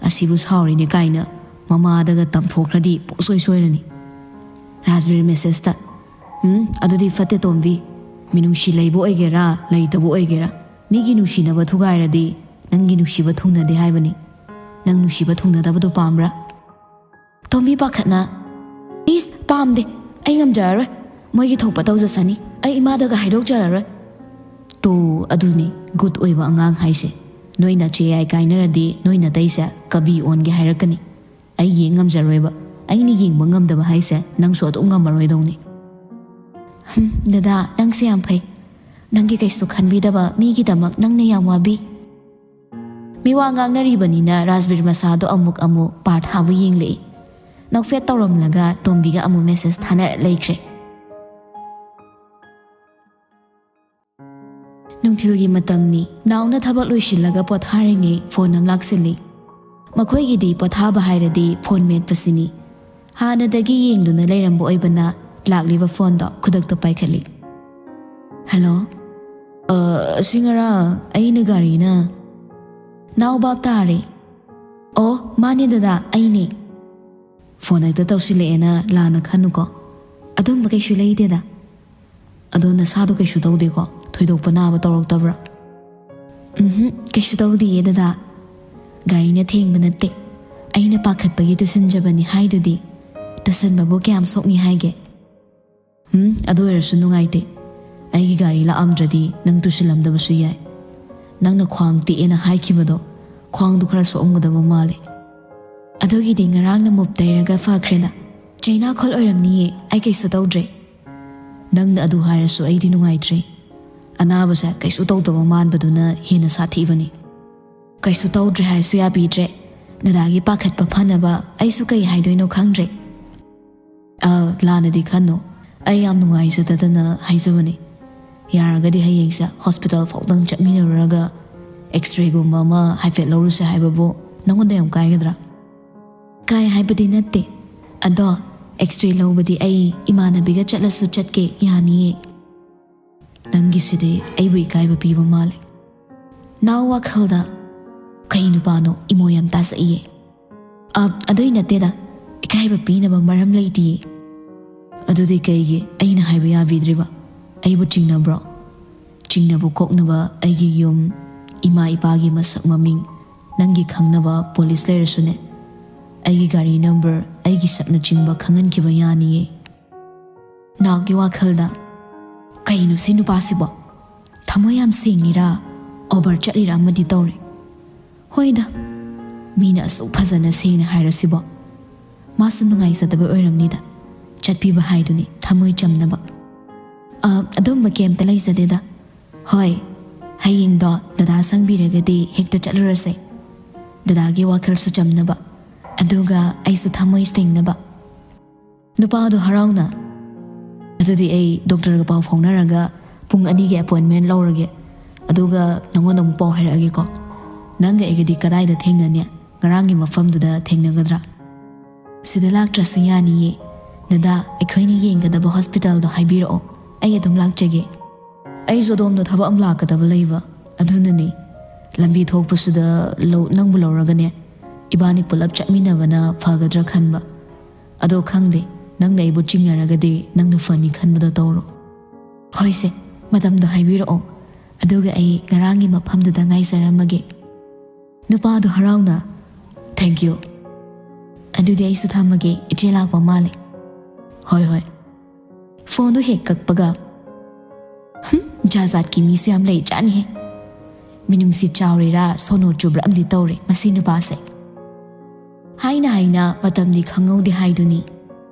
ꯑꯁꯤꯕꯨ ꯁꯥꯎꯔꯤꯅꯦ ꯀꯥꯏꯅ ꯃꯃꯥꯗꯒ ꯇꯝꯊꯣꯛꯈ꯭ꯔꯗꯤ ꯄꯨꯡꯁꯣꯏ ꯁꯣꯏꯔꯅꯤ꯫" ꯔꯥꯖꯕꯤꯔ ꯃꯦꯁꯦꯖꯇ, "ꯎꯝ, ꯑꯗꯨꯗꯤ ꯐꯠꯇꯦ ꯇꯣꯝꯕꯤ꯫ ꯃꯤꯅꯨꯡꯁꯤ ꯂꯩꯕ ꯑꯣꯏꯒꯦꯔꯥ, ꯂꯩꯇꯕ ꯑꯣꯏꯒꯦꯔꯥ, ꯃꯤꯒꯤ ꯅꯨꯡꯁꯤꯅꯕ ꯊꯨꯒꯥꯏꯔꯗꯤ ꯅꯪꯒꯤ ꯅꯨꯡꯁꯤꯕ ꯊꯨꯡꯅꯗꯦ ꯍꯥꯏꯕꯅꯤ꯫ ꯅꯪ ꯅꯨꯡꯁꯤꯕ ꯊꯨꯡꯅꯗꯕꯗꯣ ꯄꯥꯝꯕ꯭ꯔꯥ?" ꯇꯣꯝꯕꯤ ꯄꯥꯈꯠꯅ, "ꯏꯁ, ꯄꯥꯝꯗꯦ꯫ ꯑꯩ ꯉꯝꯖꯔꯔꯣꯏ꯫ ꯃꯣꯏꯒꯤ ꯊꯣꯛꯄ ꯇꯧꯖꯁꯅꯤ꯫ ꯑꯩ ꯏꯃꯥꯗꯒ ꯍꯥꯏꯗꯣꯛꯆꯔꯔꯣꯏ꯫" "ꯇꯣ, ꯑꯗꯨꯅꯤ ꯒꯨꯗ ꯑꯣꯏꯕ ꯑꯉꯥꯡ ꯍꯥꯏꯁꯦ꯫ ꯅꯣꯏ ꯅꯆꯦ ꯌꯥꯏ ꯀꯥꯏꯅꯔꯗꯤ ꯅꯣꯏ ꯅꯇꯩꯁꯦ ꯀꯕꯤ ꯑꯣꯟꯒꯦ ꯍꯥꯏꯔꯛꯀꯅꯤ꯫ ꯑꯩ ꯌꯦꯡ ꯉꯝꯖꯔꯣꯏꯕ꯫ ꯑꯩꯅ ꯌꯦꯡꯕ ꯉꯝꯗꯕ ꯍꯥꯏꯁꯦ ꯅꯪꯁꯨ ꯑꯗꯨꯝ ꯉꯝꯃꯔꯣꯏꯗꯧꯅꯤ꯫" "ꯍꯝ, ꯗꯗꯥ, ꯅꯪꯁꯦ ꯌꯥꯝ ꯐꯩ꯫ ꯅꯪꯒꯤ ꯀꯩꯁꯨ ꯈꯟꯕꯤꯗꯕ ꯃꯤꯒꯤꯗꯃꯛ ꯅꯪꯅ ꯌꯥꯝ ꯋꯥꯕꯤ꯫" ꯃꯤꯋꯥ ꯉꯥꯡꯅꯔꯤꯕꯅꯤꯅ ꯔꯥꯖꯕꯤꯔ ꯃꯁꯥꯗꯣ ꯑꯃꯨꯛ ꯑꯃꯨꯛ ꯄꯥꯔꯊꯥꯕꯨ ꯌꯦꯡꯂꯛꯏ꯫ ꯅꯣꯛꯐꯦꯠ ꯇꯧꯔꯝꯂꯒ ꯇꯣꯝꯕꯤꯒ ꯑꯃꯨꯛ ꯃꯦꯁꯦꯖ ꯊꯥꯅꯔ ꯂꯩꯈ꯭ꯔꯦ꯫ ꯅꯨꯡꯊꯤꯜꯒꯤ ꯃꯇꯝꯅꯤ꯫ ꯅꯥꯎꯅ ꯊꯕꯛ ꯂꯣꯏꯁꯤꯜꯂꯒ ꯄꯣꯊꯥꯔꯤꯉꯩ ꯐꯣꯟ ꯑꯃ ꯂꯥꯛꯁꯤꯜꯂꯤ꯫ ꯃꯈꯣꯏꯒꯤꯗꯤ ꯄꯣꯊꯥꯕ ꯍꯥꯏꯔꯗꯤ ꯐꯣꯟ ꯃꯦꯠꯄꯁꯤꯅꯤ꯫ ꯍꯥꯟꯅꯗꯒꯤ ꯌꯦꯡꯗꯨꯅ ꯂꯩꯔꯝꯕ ꯑꯣꯏꯕꯅ ꯂꯥꯛꯂꯤꯕ ꯐꯣꯟꯗꯣ ꯈꯨꯗꯛꯇ ꯄꯥꯏꯈꯠꯂꯤ꯫ "ꯍꯜꯂꯣ?" "ꯑ, ꯑꯁꯤ ꯉꯔꯥꯡ ꯑꯩꯅ ꯒꯥꯔꯤꯅ..." "ꯅꯥꯎ ꯚꯥꯞ ꯇꯥꯔꯦ꯫ ꯑꯣ, ꯃꯥꯅꯦ ꯗꯗꯥ, ꯑꯩꯅꯦ꯫" ꯐꯣꯟ ꯍꯦꯛꯇ ꯇꯧꯁꯤꯜꯂꯛꯑꯦꯅ ꯂꯥꯟꯅ ꯈꯟꯅꯨꯀꯣ꯫ ꯑꯗꯨꯝꯕ ꯀꯩꯁꯨ ꯂꯩꯇꯦꯗ꯫ ꯑꯗꯣ ꯅꯁꯥꯗꯣ ꯀꯩꯁꯨ ꯇꯧꯗꯦꯀꯣ? ꯊꯣꯏꯗꯣꯛꯄ ꯅꯥꯕ ꯇꯧꯔꯛꯇꯕ꯭ꯔꯥ? ꯎꯝꯍꯨꯝ, ꯀꯩꯁꯨ ꯇꯧꯗꯤꯌꯦ ꯗꯗꯥ꯫ ꯒꯥꯔꯤꯅ ꯊꯦꯡꯕ ꯅꯠꯇꯦ꯫ ꯑꯩꯅ ꯄꯥꯈꯠꯄꯒꯤ ꯇꯨꯁꯤꯟꯖꯕꯅꯤ ꯍꯥꯏꯗꯨꯗꯤ꯫ ꯇꯨꯁꯤꯟꯕꯕꯨ ꯀꯌꯥꯝ ꯁꯣꯛꯅꯤ ꯍꯥꯏꯒꯦ? ꯎꯝ, ꯑꯗꯨ ꯑꯣꯏꯔꯁꯨ ꯅꯨꯡꯉꯥꯏꯇꯦ꯫ ꯑꯩꯒꯤ ꯒꯥꯔꯤ ꯂꯥꯛꯑꯝꯗ꯭ꯔꯗꯤ ꯅꯪ ꯇꯨꯁꯤꯜꯂꯝꯗꯕꯁꯨ ꯌꯥꯏ꯫ ꯅꯪꯅ ꯈ꯭ꯋꯥꯡ ꯇꯦꯛꯑꯦꯅ ꯍꯥꯏꯈꯤꯕꯗꯣ ꯈ꯭ꯋꯥꯡꯗꯨ ꯈꯔ ꯁꯣꯛꯑꯝꯒꯗꯕ ꯃꯥꯜꯂꯦ꯫ ꯑꯗꯨꯒꯤꯗꯤ ꯉꯔꯥꯡꯅ ꯃꯨꯞ ꯇꯩꯔꯒ ꯐꯈ꯭ꯔꯦꯗ꯫ ꯆꯩꯅꯥꯈꯣꯜ ꯑꯣꯏꯔꯝꯅꯤꯌꯦ, ꯑꯩ ꯀꯩꯁꯨ ꯇꯧꯗ꯭ꯔꯦ꯫ ꯅꯪꯅ ꯑꯗꯨ ꯍꯥꯏꯔꯁꯨ ꯑꯩꯗꯤ ꯅꯨꯡꯉꯥꯏꯇ꯭ꯔꯦ꯫ ꯑꯅꯥꯕꯁꯦ ꯀꯩꯁꯨ ꯇꯧꯗꯕ ꯃꯥꯟꯕꯗꯨꯅ ꯍꯦꯟꯅ ꯁꯥꯊꯤꯕꯅꯤ꯫ ꯀꯩꯁꯨ ꯇꯧꯗ꯭ꯔꯦ ꯍꯥꯏꯁꯨ ꯌꯥꯕꯤꯗ꯭ꯔꯦ꯫ ꯗꯗꯥꯒꯤ ꯄꯥꯈꯠꯄ ꯐꯅꯕ ꯑꯩꯁꯨ ꯀꯩ ꯍꯥꯏꯗꯣꯏꯅꯣ ꯈꯪꯗ꯭ꯔꯦ꯫ ꯑ, ꯂꯥꯟꯅꯗꯤ ꯈꯟꯅꯨ꯫ ꯑꯩ ꯌꯥꯝ ꯅꯨꯡꯉꯥꯏꯖꯗꯗꯅ ꯍꯥꯏꯖꯕꯅꯤ꯫ ꯌꯥꯔꯒꯗꯤ ꯍꯌꯦꯡꯁꯦ ꯍꯣꯁꯄꯤꯇꯥꯜ ꯐꯥꯎꯗꯪ ꯆꯠꯃꯤꯟꯅꯔꯨꯔꯒ ꯑꯦꯛꯁꯔꯦꯒꯨꯝꯕ ꯑꯃ ꯍꯥꯏꯐꯦꯠ ꯂꯧꯔꯨꯁꯦ ꯍꯥꯏꯕꯕꯨ ꯅꯉꯣꯟꯗ ꯌꯥꯝ ꯀꯥꯏꯒꯗ꯭ꯔꯥ? ꯀꯥꯏ ꯍꯥꯏꯕꯗꯤ ꯅꯠꯇꯦ꯫ ꯑꯗꯣ ꯑꯦꯛꯁꯔꯦ ꯂꯧꯕꯗꯤ ꯑꯩ ꯏꯃꯥꯟꯅꯕꯤꯒ ꯆꯠꯂꯁꯨ ꯆꯠꯀꯦ, ꯌꯥꯅꯤꯌꯦ꯫ ꯅꯪꯒꯤꯁꯤꯗꯤ ꯑꯩꯕꯨ ꯏꯀꯥꯏꯕ ꯄꯤꯕ ꯃꯥꯜꯂꯦ꯫ ꯅꯥꯎ ꯋꯥꯈꯜꯗ, "ꯀꯩ ꯅꯨꯄꯥꯅꯣ ꯏꯃꯣ ꯌꯥꯝ ꯇꯥꯖꯩꯌꯦ"꯫ ꯑ, ꯑꯗꯨꯏ ꯅꯠꯇꯦꯗ, ꯏꯀꯥꯏꯕ ꯄꯤꯅꯕ ꯃꯔꯝ ꯂꯩꯇꯤꯌꯦ꯫ ꯑꯗꯨꯗꯤ ꯀꯩꯒꯤ ꯑꯩꯅ ꯍꯥꯏꯕ ꯌꯥꯕꯤꯗ꯭ꯔꯤꯕ? ꯑꯩꯕꯨ ꯆꯤꯡꯅꯕ꯭ꯔꯣ? ꯆꯤꯡꯅꯕ ꯀꯣꯛꯅꯕ ꯑꯩꯒꯤ ꯌꯨꯝ, ꯏꯃꯥ ꯏꯄꯥꯒꯤ ꯃꯁꯛ ꯃꯃꯤꯡ, ꯅꯪꯒꯤ ꯈꯪꯅꯕ ꯄꯨꯂꯤꯁ ꯂꯩꯔꯁꯨꯅꯦ, ꯑꯩꯒꯤ ꯒꯥꯔꯤ ꯅꯝꯕꯔ, ꯑꯩꯒꯤ ꯁꯛꯅꯆꯤꯡꯕ ꯈꯪꯍꯟꯈꯤꯕ ꯌꯥꯅꯤꯌꯦ꯫ ꯅꯥꯎꯒꯤ ꯋꯥꯈꯜꯗ, "ꯀꯩꯅꯣ ꯁꯤ ꯅꯨꯄꯥꯁꯤꯕꯣ? ꯊꯃꯣꯏ ꯌꯥꯝ ꯁꯦꯡꯉꯤꯔꯥ, ꯑꯣꯚꯔ ꯆꯠꯂꯤꯔꯥ ꯑꯃꯗꯤ ꯇꯧꯔꯦ꯫ ꯍꯣꯏꯗ, ꯃꯤꯅ ꯑꯁꯨꯛ ꯐꯖꯅ ꯁꯦꯡꯅ ꯍꯥꯏꯔꯁꯤꯕꯣ꯫ ꯃꯥꯁꯨ ꯅꯨꯡꯉꯥꯏꯖꯗꯕ ꯑꯣꯏꯔꯝꯅꯤꯗ꯫ ꯆꯠꯄꯤꯕ ꯍꯥꯏꯗꯨꯅꯤ ꯊꯃꯣꯏ ꯆꯝꯅꯕ"꯫ "ꯑ, ꯑꯗꯨꯝꯕ ꯀꯩꯝꯇ ꯂꯩꯖꯗꯦꯗ꯫ ꯍꯣꯏ, ꯍꯌꯦꯡꯗꯣ ꯗꯗꯥ ꯁꯪꯕꯤꯔꯒꯗꯤ ꯍꯦꯛꯇ ꯆꯠꯂꯨꯔꯁꯦ꯫ ꯗꯗꯥꯒꯤ ꯋꯥꯈꯜꯁꯨ ꯆꯝꯅꯕ, ꯑꯗꯨꯒ ꯑꯩꯁꯨ ꯊꯃꯣꯏ ꯁꯦꯡꯅꯕ"꯫ ꯅꯨꯄꯥꯗꯣ ꯍꯔꯥꯎꯅ, "ꯑꯗꯨꯗꯤ ꯑꯩ ꯗꯣꯛꯇꯔꯒ ꯄꯥꯎ ꯐꯥꯎꯅꯔꯒ ꯄꯨꯡ ꯑꯅꯤꯒꯤ ꯑꯦꯄꯣꯏꯟꯃꯦꯟ ꯂꯧꯔꯒꯦ, ꯑꯗꯨꯒ ꯅꯉꯣꯟꯗ ꯑꯃꯨꯛ ꯄꯥꯎ ꯍꯥꯏꯔꯛꯑꯒꯦꯀꯣ꯫ ꯅꯪꯒ ꯑꯩꯒꯗꯤ ꯀꯗꯥꯏꯗ ꯊꯦꯡꯅꯅꯤ? ꯉꯔꯥꯡꯒꯤ ꯃꯐꯝꯗꯨꯗ ꯊꯦꯡꯅꯒꯗ꯭ꯔꯥ?" "ꯁꯤꯗ ꯂꯥꯛꯇ꯭ꯔꯁꯨ ꯌꯥꯅꯤꯌꯦ꯫ ꯗꯗꯥ, ꯑꯩꯈꯣꯏꯅ ꯌꯦꯡꯒꯗꯕ ꯍꯣꯁꯄꯤꯇꯥꯜꯗꯣ ꯍꯥꯏꯕꯤꯔꯛꯑꯣ, ꯑꯩ ꯑꯗꯨꯝ ꯂꯥꯛꯆꯒꯦ꯫ ꯑꯩꯁꯨ ꯑꯗꯣꯝꯗ ꯊꯕꯛ ꯑꯃ ꯂꯥꯛꯀꯗꯕ ꯂꯩꯕ, ꯑꯗꯨꯅꯅꯦ꯫ ꯂꯝꯕꯤ ꯊꯣꯛꯄꯁꯤꯗ ꯂꯧ-, ꯅꯪꯕꯨ ꯂꯧꯔꯒꯅꯦ, ꯏꯕꯥꯅꯤ ꯄꯨꯂꯞ ꯆꯠꯃꯤꯟꯅꯕꯅ ꯐꯒꯗ꯭ꯔꯥ ꯈꯟꯕ꯫ ꯑꯗꯣ ꯈꯪꯗꯦ, ꯅꯪꯅ ꯑꯩꯕꯨ ꯆꯤꯡꯅꯔꯒꯗꯤ ꯅꯪꯅ ꯐꯅꯤ ꯈꯟꯕꯗꯣ ꯇꯧꯔꯣ"꯫ "ꯍꯣꯏꯁꯦ, ꯃꯇꯝꯗꯣ ꯍꯥꯏꯕꯤꯔꯛꯑꯣ, ꯑꯗꯨꯒ ꯑꯩ ꯉꯔꯥꯡꯒꯤ ꯃꯐꯝꯗꯨꯗ ꯉꯥꯏꯖꯔꯝꯃꯒꯦ"꯫ ꯅꯨꯄꯥꯗꯣ ꯍꯔꯥꯎꯅ, "Thank you꯫ ꯑꯗꯨꯗꯤ ꯑꯩꯁꯨ ꯊꯝꯃꯒꯦ, ꯏꯆꯦ ꯂꯥꯛꯄ ꯃꯥꯜꯂꯦ"꯫ "ꯍꯣꯏ, ꯍꯣꯏ"꯫ ꯐꯣꯟꯗꯣ ꯍꯦꯛ ꯀꯛꯄꯒ, ꯖꯥꯠ ꯖꯥꯠꯀꯤ ꯃꯤꯁꯨ ꯌꯥꯝ ꯂꯩ ꯖꯥꯠꯅꯤꯍꯦ꯫ ꯃꯤꯅꯨꯡꯁꯤ ꯆꯥꯎꯔꯤꯔꯥ ꯁꯣꯅꯣ ꯆꯨꯕ꯭ꯔꯥ ꯑꯃꯗꯤ ꯇꯧꯔꯦ ꯃꯁꯤ ꯅꯨꯄꯥꯁꯦ꯫ ꯍꯥꯏꯅ ꯍꯥꯏꯅ ꯃꯇꯝꯗꯤ ꯈꯪꯍꯧꯗꯦ ꯍꯥꯏꯗꯨꯅꯤ꯫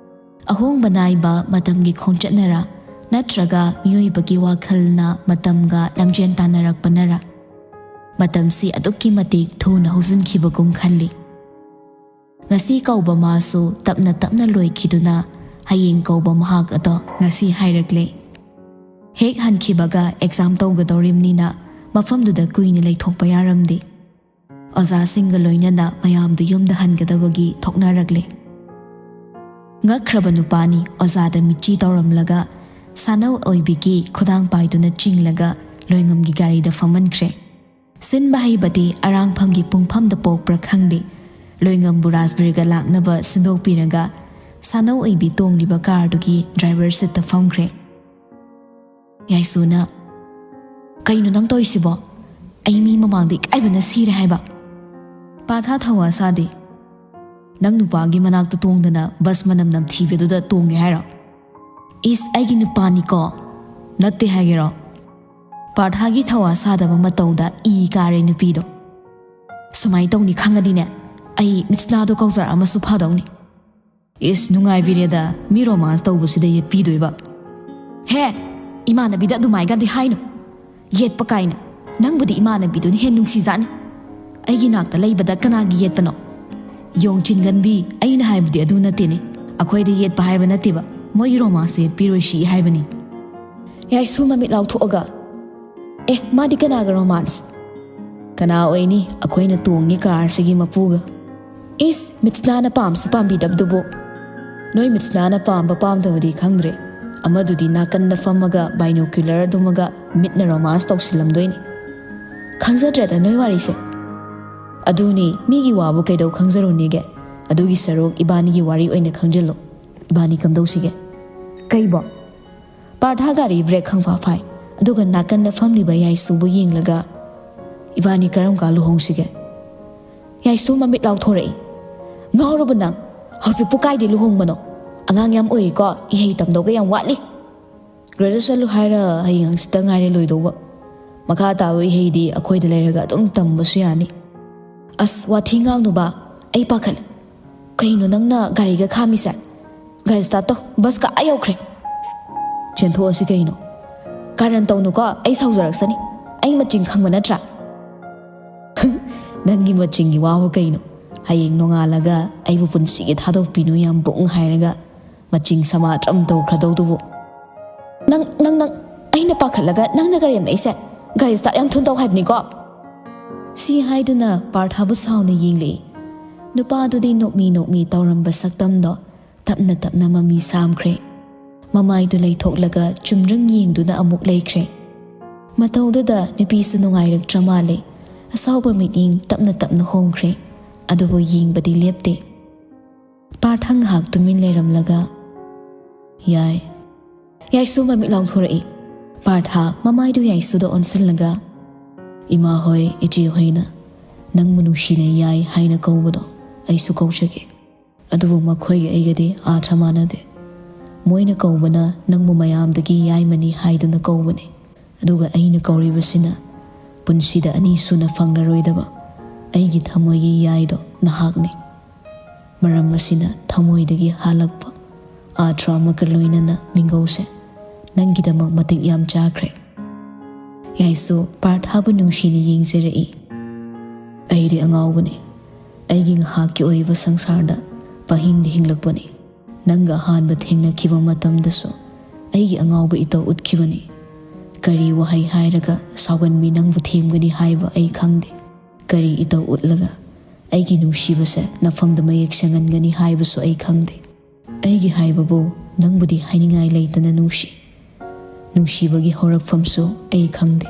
ꯑꯍꯣꯡꯕ ꯅꯥꯏꯕ ꯃꯇꯝꯒꯤ ꯈꯣꯡꯆꯠꯅꯔꯥ, ꯅꯠꯇ꯭ꯔꯒ ꯃꯤꯑꯣꯏꯕꯒꯤ ꯋꯥꯈꯜꯅ ꯃꯇꯝꯒ ꯂꯝꯖꯦꯟ ꯇꯥꯟꯅꯔꯛꯄꯅꯔꯥ, ꯃꯇꯝꯁꯤ ꯑꯗꯨꯛꯀꯤ ꯃꯇꯤꯛ ꯊꯨꯅ ꯍꯧꯖꯤꯟꯈꯤꯕꯒꯨꯝ ꯈꯜꯂꯤ꯫ ꯉꯁꯤ ꯀꯧꯕ ꯃꯥꯁꯨ ꯇꯞꯅ ꯇꯞꯅ ꯂꯣꯏꯈꯤꯗꯨꯅ ꯍꯌꯦꯡ ꯀꯧꯕ ꯃꯍꯥꯛ ꯑꯗꯣ ꯉꯁꯤ ꯍꯥꯏꯔꯛꯂꯦ꯫ ꯍꯦꯛ ꯍꯟꯈꯤꯕꯒ ꯑꯦꯛꯖꯥꯝ ꯇꯧꯒꯗꯧꯔꯤꯕꯅꯤꯅ ꯃꯐꯝꯗꯨꯗ ꯀꯨꯏꯅ ꯂꯩꯊꯣꯛꯄ ꯌꯥꯔꯝꯗꯦ꯫ ꯑꯣꯖꯥꯁꯤꯡꯒ ꯂꯣꯏꯅꯅ ꯃꯌꯥꯝꯗꯨ ꯌꯨꯝꯗ ꯍꯟꯒꯗꯕꯒꯤ ꯊꯣꯛꯅꯔꯛꯂꯦ꯫ ꯉꯛꯈ꯭ꯔꯕ ꯅꯨꯄꯥꯅꯤ ꯑꯣꯖꯥꯗ ꯃꯤꯠꯆꯤ ꯇꯧꯔꯝꯂꯒ ꯁꯥꯅꯧ ꯑꯣꯏꯕꯤꯒꯤ ꯈꯨꯗꯥꯡ ꯄꯥꯏꯗꯨꯅ ꯆꯤꯡꯂꯒ ꯂꯣꯏꯉꯝꯒꯤ ꯒꯥꯔꯤꯗ ꯐꯝꯍꯟꯈ꯭ꯔꯦ꯫ ꯁꯤꯟꯕ ꯍꯩꯕꯗꯤ ꯑꯔꯥꯡꯐꯝꯒꯤ ꯄꯨꯡꯐꯝꯗ ꯄꯣꯛꯄ꯭ꯔꯥ ꯈꯪꯗꯦ, ꯂꯣꯏꯉꯝꯕꯨ ꯔꯥꯖꯕꯤꯔꯒ ꯂꯥꯛꯅꯕ ꯁꯤꯟꯗꯣꯛꯄꯤꯔꯒ ꯁꯥꯅꯧ ꯑꯣꯏꯕꯤ ꯇꯣꯡꯂꯤꯕ ꯀꯥꯔꯗꯨꯒꯤ ꯗ꯭ꯔꯥꯏꯚꯔ ꯁꯤꯠꯇ ꯐꯝꯈ꯭ꯔꯦ꯫ ꯌꯥꯏꯁꯨꯅ, "ꯀꯩꯅꯣ ꯅꯪ ꯇꯧꯔꯤꯁꯤꯕꯣ? ꯑꯩ ꯃꯤ ꯃꯃꯥꯡꯗ ꯏꯀꯥꯏꯕꯅ ꯁꯤꯔꯦ ꯍꯥꯏꯕ꯫" ꯄꯥꯔꯊ ꯊꯧꯋꯥ ꯁꯥꯗꯦ꯫ "ꯅꯪ ꯅꯨꯄꯥꯒꯤ ꯃꯅꯥꯛꯇ ꯇꯣꯡꯗꯅ ꯕꯁ ꯃꯅꯝ ꯅꯝꯊꯤꯕꯗꯨꯗ ꯇꯣꯡꯒꯦ ꯍꯥꯏꯔꯣ?" "ꯏꯁ, ꯑꯩꯒꯤ ꯅꯨꯄꯥꯅꯤꯀꯣ, ꯅꯠꯇꯦ ꯍꯥꯏꯒꯦꯔꯣ?" ꯄꯥꯔꯊꯥꯒꯤ ꯊꯧꯋꯥ ꯁꯥꯗꯕ ꯃꯇꯧꯗ ꯏ ꯀꯥꯔꯦ ꯅꯨꯄꯤꯗꯣ꯫ "ꯁꯨꯃꯥꯏꯅ ꯇꯧꯅꯤ ꯈꯪꯉꯗꯤꯅꯦ, ꯑꯩ ꯃꯤꯠꯁꯅꯥꯗꯣ ꯀꯧꯖꯔꯛꯑꯃꯁꯨ ꯐꯗꯧꯅꯤ꯫" "ꯏꯁ, ꯅꯨꯡꯉꯥꯏꯕꯤꯔꯦꯗ, ꯃꯤ ꯔꯣꯃꯥꯟꯁ ꯇꯧꯕꯁꯤꯗ ꯌꯦꯠꯄꯤꯗꯣꯏꯕ꯫" "ꯍꯦ, ꯏꯃꯥꯟꯅꯕꯤꯗ ꯑꯗꯨꯃꯥꯏꯒꯗꯤ ꯍꯥꯏꯅꯨ꯫ ꯌꯦꯠꯄ ꯀꯥꯏꯅ꯫ ꯅꯪꯕꯨꯗꯤ ꯏꯃꯥꯟꯅꯕꯤꯗꯨꯅ ꯍꯦꯟ ꯅꯨꯡꯁꯤꯖꯥꯠꯅꯤ꯫ ꯑꯩꯒꯤ ꯅꯥꯛꯇ ꯂꯩꯕꯗ ꯀꯅꯥꯒꯤ ꯌꯦꯠꯄꯅꯣ?" "ꯌꯣꯡ ꯆꯤꯟꯒꯟꯕꯤ, ꯑꯩꯅ ꯍꯥꯏꯕꯗꯤ ꯑꯗꯨ ꯅꯠꯇꯦꯅꯦ꯫ ꯑꯩꯈꯣꯏꯗ ꯌꯦꯠꯄ ꯍꯥꯏꯕ ꯅꯠꯇꯦꯕ꯫ ꯃꯣꯏꯒꯤ ꯔꯣꯃꯥꯟꯁꯇ ꯌꯦꯠꯄꯤꯔꯣꯏ ꯁꯤ ꯍꯥꯏꯕꯅꯤ꯫" ꯌꯥꯏꯁꯨ ꯃꯃꯤꯠ ꯂꯥꯎꯊꯣꯛꯑꯒ, "ꯑꯦ, ꯃꯥꯗꯤ ꯀꯅꯥꯒ ꯔꯣꯃꯥꯟꯁ?" "ꯀꯅꯥ ꯑꯣꯏꯅꯤ? ꯑꯩꯈꯣꯏꯅ ꯇꯣꯡꯉꯤ ꯀꯥꯔꯁꯤꯒꯤ ꯃꯄꯨꯒ꯫" "ꯏꯁ, ꯃꯤꯠꯁꯅꯥꯅ ꯄꯥꯝꯁꯨ ꯄꯥꯝꯕꯤꯗꯕꯗꯨꯕꯨ꯫" "ꯅꯣꯏ ꯃꯤꯠꯁꯅꯥꯅ ꯄꯥꯝꯕ ꯄꯥꯝꯗꯕꯗꯤ ꯈꯪꯗ꯭ꯔꯦ꯫ ꯑꯃꯗꯨꯗꯤ ꯅꯥꯀꯟꯗ ꯐꯝꯃꯒ ꯕꯥꯏꯅꯣꯀ꯭ꯌꯨꯂꯔ ꯑꯗꯨꯃꯒ ꯃꯤꯠꯅ ꯔꯣꯃꯥꯟꯁ ꯇꯧꯁꯤꯜꯂꯝꯗꯣꯏꯅꯤ꯫" "ꯈꯪꯖꯗ꯭ꯔꯦꯗ ꯅꯣꯏ ꯋꯥꯔꯤꯁꯦ꯫" "ꯑꯗꯨꯅꯤ, ꯃꯤꯒꯤ ꯋꯥꯕꯨ ꯀꯩꯗꯧ ꯈꯪꯖꯔꯨꯅꯤꯒꯦ? ꯑꯗꯨꯒꯤ ꯁꯔꯨꯛ ꯏꯕꯥꯅꯤꯒꯤ ꯋꯥꯔꯤ ꯑꯣꯏꯅ ꯈꯪꯖꯤꯜꯂꯨ꯫ ꯏꯕꯥꯅꯤ ꯀꯝꯗꯧꯁꯤꯒꯦ?" "ꯀꯩꯕꯣ?" ꯄꯥꯔꯊ ꯒꯥꯔꯤ ꯕ꯭ꯔꯦꯛ ꯈꯪꯐꯥ ꯐꯥꯏ, ꯑꯗꯨꯒ ꯅꯥꯀꯟꯗ ꯐꯝꯂꯤꯕ ꯌꯥꯏꯁꯨꯕꯨ ꯌꯦꯡꯂꯒ, "ꯏꯕꯥꯅꯤ ꯀꯔꯝ ꯀꯥꯟ ꯂꯨꯍꯣꯡꯁꯤꯒꯦ?" ꯌꯥꯏꯁꯨ ꯃꯃꯤꯠ ꯂꯥꯎꯊꯣꯔꯛꯏ꯫ "ꯉꯥꯎꯔꯕ ꯅꯪ? ꯍꯧꯖꯤꯛꯄꯨ ꯀꯥꯏꯗꯩ ꯂꯨꯍꯣꯡꯕꯅꯣ? ꯑꯉꯥꯡ ꯌꯥꯝ ꯑꯣꯏꯔꯤꯀꯣ, ꯏꯍꯩ ꯇꯝꯗꯧꯒ ꯌꯥꯝ ꯋꯥꯠꯂꯤ꯫" "ꯒ꯭ꯔꯦꯖꯨꯑꯦꯁꯟ ꯆꯠꯂꯨ ꯍꯥꯏꯔ ꯍꯌꯦꯡ ꯍꯪꯆꯤꯠꯇ ꯉꯥꯏꯔꯦ ꯂꯣꯏꯗꯧꯕ꯫ ꯃꯈꯥ ꯇꯥꯕ ꯏꯍꯩꯗꯤ ꯑꯩꯈꯣꯏꯗ ꯂꯩꯔꯒ ꯑꯗꯨꯝ ꯇꯝꯕꯁꯨ ꯌꯥꯅꯤ꯫" "ꯑꯁ, ꯋꯥꯊꯤ ꯉꯥꯡꯅꯨꯕ, ꯑꯩ ꯄꯥꯈꯠꯂꯦ꯫ ꯀꯩꯅꯣ ꯅꯪꯅ ꯒꯥꯔꯤꯒ ꯈꯥꯝꯃꯤꯁꯦ? ꯒꯥꯔꯤ ꯁ꯭ꯇꯥꯔꯠ ꯇꯧ, ꯕꯁꯀ ꯑꯥ ꯌꯧꯈ꯭ꯔꯦ꯫ ꯆꯦꯟꯊꯣꯛꯑꯁꯤ ꯀꯩꯅꯣ꯫ ꯀꯥꯔꯟ ꯇꯧꯅꯨꯀꯣ, ꯑꯩ ꯁꯥꯎꯖꯔꯛꯁꯅꯤ꯫ ꯑꯩ ꯃꯆꯤꯡ ꯈꯪꯕ ꯅꯠꯇ꯭ꯔꯥ?" "ꯅꯪꯒꯤ ꯃꯆꯤꯡꯒꯤ ꯋꯥꯕꯨ ꯀꯩꯅꯣ? ꯍꯌꯦꯡ ꯅꯣꯡꯉꯥꯜꯂꯒ ꯑꯩꯕꯨ ꯄꯨꯟꯁꯤꯒꯤ ꯊꯥꯗꯣꯛꯄꯤꯅꯨ ꯌꯥꯝ ꯕꯨꯡ ꯍꯥꯏꯔꯒ ꯃꯆꯤꯡ ꯁꯃꯥ ꯇ꯭ꯔꯝ ꯇꯧꯈ꯭ꯔꯗꯧꯗꯨꯕꯨ꯫ ꯅꯪ, ꯅꯪ, ꯅꯪ, ꯑꯩꯅ ꯄꯥꯈꯠꯂꯒ ꯅꯪꯅ ꯀꯔꯦꯝꯅꯩꯁꯦ? ꯒꯥꯔꯤ ꯁ꯭ꯇꯥꯔꯠ ꯌꯥꯝ ꯊꯨꯅ ꯇꯧ ꯍꯥꯏꯕꯅꯤꯀꯣ꯫" ꯁꯤ ꯍꯥꯏꯗꯨꯅ ꯄꯥꯔꯊꯥꯕꯨ ꯁꯥꯎꯅ ꯌꯦꯡꯂꯛꯏ꯫ ꯅꯨꯄꯥꯗꯨꯗꯤ ꯅꯣꯛꯃꯤ ꯅꯣꯛꯃꯤ ꯇꯧꯔꯝꯕ ꯁꯛꯇꯝꯗꯣ ꯇꯞꯅ ꯇꯞꯅ ꯃꯃꯤ ꯁꯥꯝꯈ꯭ꯔꯦ꯫ ꯃꯃꯥꯏꯗꯨ ꯂꯩꯊꯣꯛꯂꯒ ꯆꯨꯝꯗ꯭ꯔꯤꯡ ꯌꯦꯡꯗꯨꯅ ꯑꯃꯨꯛ ꯂꯩꯈ꯭ꯔꯦ꯫ ꯃꯇꯧꯗꯨꯗ ꯅꯨꯄꯤꯁꯨ ꯅꯨꯡꯉꯥꯏꯔꯛꯇ꯭ꯔ ꯃꯥꯜꯂꯦ꯫ ꯑꯁꯥꯎꯕ ꯃꯤꯠꯌꯦꯡ ꯇꯞꯅ ꯇꯞꯅ ꯍꯣꯡꯈ꯭ꯔꯦ꯫ ꯑꯗꯨꯕꯨ ꯌꯦꯡꯕꯗꯤ ꯂꯦꯞꯇꯦ꯫ ꯄꯥꯔꯊ ꯉꯥꯏꯍꯥꯛ ꯇꯨꯃꯤꯟ ꯂꯩꯔꯝꯂꯒ, "ꯌꯥꯏ꯫" ꯌꯥꯏꯁꯨ ꯃꯃꯤꯠ ꯂꯥꯎꯊꯣꯔꯛꯏ꯫ ꯄꯥꯔꯊ ꯃꯃꯥꯏꯗꯨ ꯌꯥꯏꯁꯨꯗ ꯑꯣꯟꯁꯤꯜꯂꯒ, "ꯏꯃꯥ ꯍꯣꯏ, ꯏꯆꯦ ꯍꯣꯏꯅ ꯅꯪꯕꯨ ꯅꯨꯡꯁꯤꯅ ꯌꯥꯏ ꯍꯥꯏꯅ ꯀꯧꯕꯗꯣ ꯑꯩꯁꯨ ꯀꯧꯖꯒꯦ꯫ ꯑꯗꯨꯕꯨ ꯃꯈꯣꯏꯒ ꯑꯩꯒꯗꯤ ꯑꯥꯔꯊ ꯃꯥꯟꯅꯗꯦ꯫ ꯃꯣꯏꯅ ꯀꯧꯕꯅ ꯅꯪꯕꯨ ꯃꯌꯥꯝꯗꯒꯤ ꯌꯥꯏꯃꯅꯤ ꯍꯥꯏꯗꯨꯅ ꯀꯧꯕꯅꯤ꯫ ꯑꯗꯨꯒ ꯑꯩꯅ ꯀꯧꯔꯤꯕꯁꯤꯅ ꯄꯨꯟꯁꯤꯗ ꯑꯅꯤꯁꯨꯅ ꯐꯪꯂꯔꯣꯏꯗꯕ ꯑꯩꯒꯤ ꯊꯃꯣꯏꯒꯤ ꯌꯥꯏꯗꯣ ꯅꯍꯥꯛꯅꯤ꯫ ꯃꯔꯝ ꯑꯁꯤꯅ ꯊꯃꯣꯏꯗꯒꯤ ꯍꯥꯜꯂꯛꯄ ꯑꯥꯔꯊ ꯑꯃꯒ ꯂꯣꯏꯅꯅ ꯃꯤꯡꯒꯧꯁꯦ ꯅꯪꯒꯤꯗꯃꯛ ꯃꯇꯤꯛ ꯌꯥꯝ ꯆꯥꯈ꯭ꯔꯦ꯫" ꯌꯥꯏꯁꯨ ꯄꯥꯔꯊꯥꯕꯨ ꯅꯨꯡꯁꯤꯅ ꯌꯦꯡꯖꯔꯛꯏ꯫ "ꯑꯩꯗꯤ ꯑꯉꯥꯎꯕꯅꯤ꯫ ꯑꯩꯒꯤ ꯉꯥꯏꯍꯥꯛꯀꯤ ꯑꯣꯏꯕ ꯁꯪꯁꯥꯔꯗ ꯄꯍꯤꯡꯗ ꯍꯤꯡꯂꯛꯄꯅꯤ꯫ ꯅꯪꯒ ꯑꯍꯥꯟꯕ ꯊꯦꯡꯅꯈꯤꯕ ꯃꯇꯝꯗꯁꯨ ꯑꯩꯒꯤ ꯑꯉꯥꯎꯕ ꯏꯇꯧ ꯎꯠꯈꯤꯕꯅꯤ꯫ ꯀꯔꯤ ꯋꯥꯍꯩ ꯍꯥꯏꯔꯒ ꯁꯥꯎꯒꯟꯕꯤ ꯅꯪꯕꯨ ꯊꯦꯝꯒꯅꯤ ꯍꯥꯏꯕ ꯑꯩ ꯈꯪꯗꯦ꯫ ꯀꯔꯤ ꯏꯇꯧ ꯎꯠꯂꯒ ꯑꯩꯒꯤ ꯅꯨꯡꯁꯤꯕꯁꯦ ꯅꯐꯝꯗ ꯃꯌꯦꯛ ꯁꯦꯡꯍꯟꯒꯅꯤ ꯍꯥꯏꯕꯁꯨ ꯑꯩ ꯈꯪꯗꯦ꯫ ꯑꯩꯒꯤ ꯍꯥꯏꯕꯕꯨ ꯅꯪꯕꯨꯗꯤ ꯍꯥꯏꯅꯤꯡꯉꯥꯏ ꯂꯩꯇꯅ ꯅꯨꯡꯁꯤ꯫ ꯅꯨꯡꯁꯤꯕꯒꯤ ꯍꯧꯔꯛꯐꯝꯁꯨ ꯑꯩ ꯈꯪꯗꯦ꯫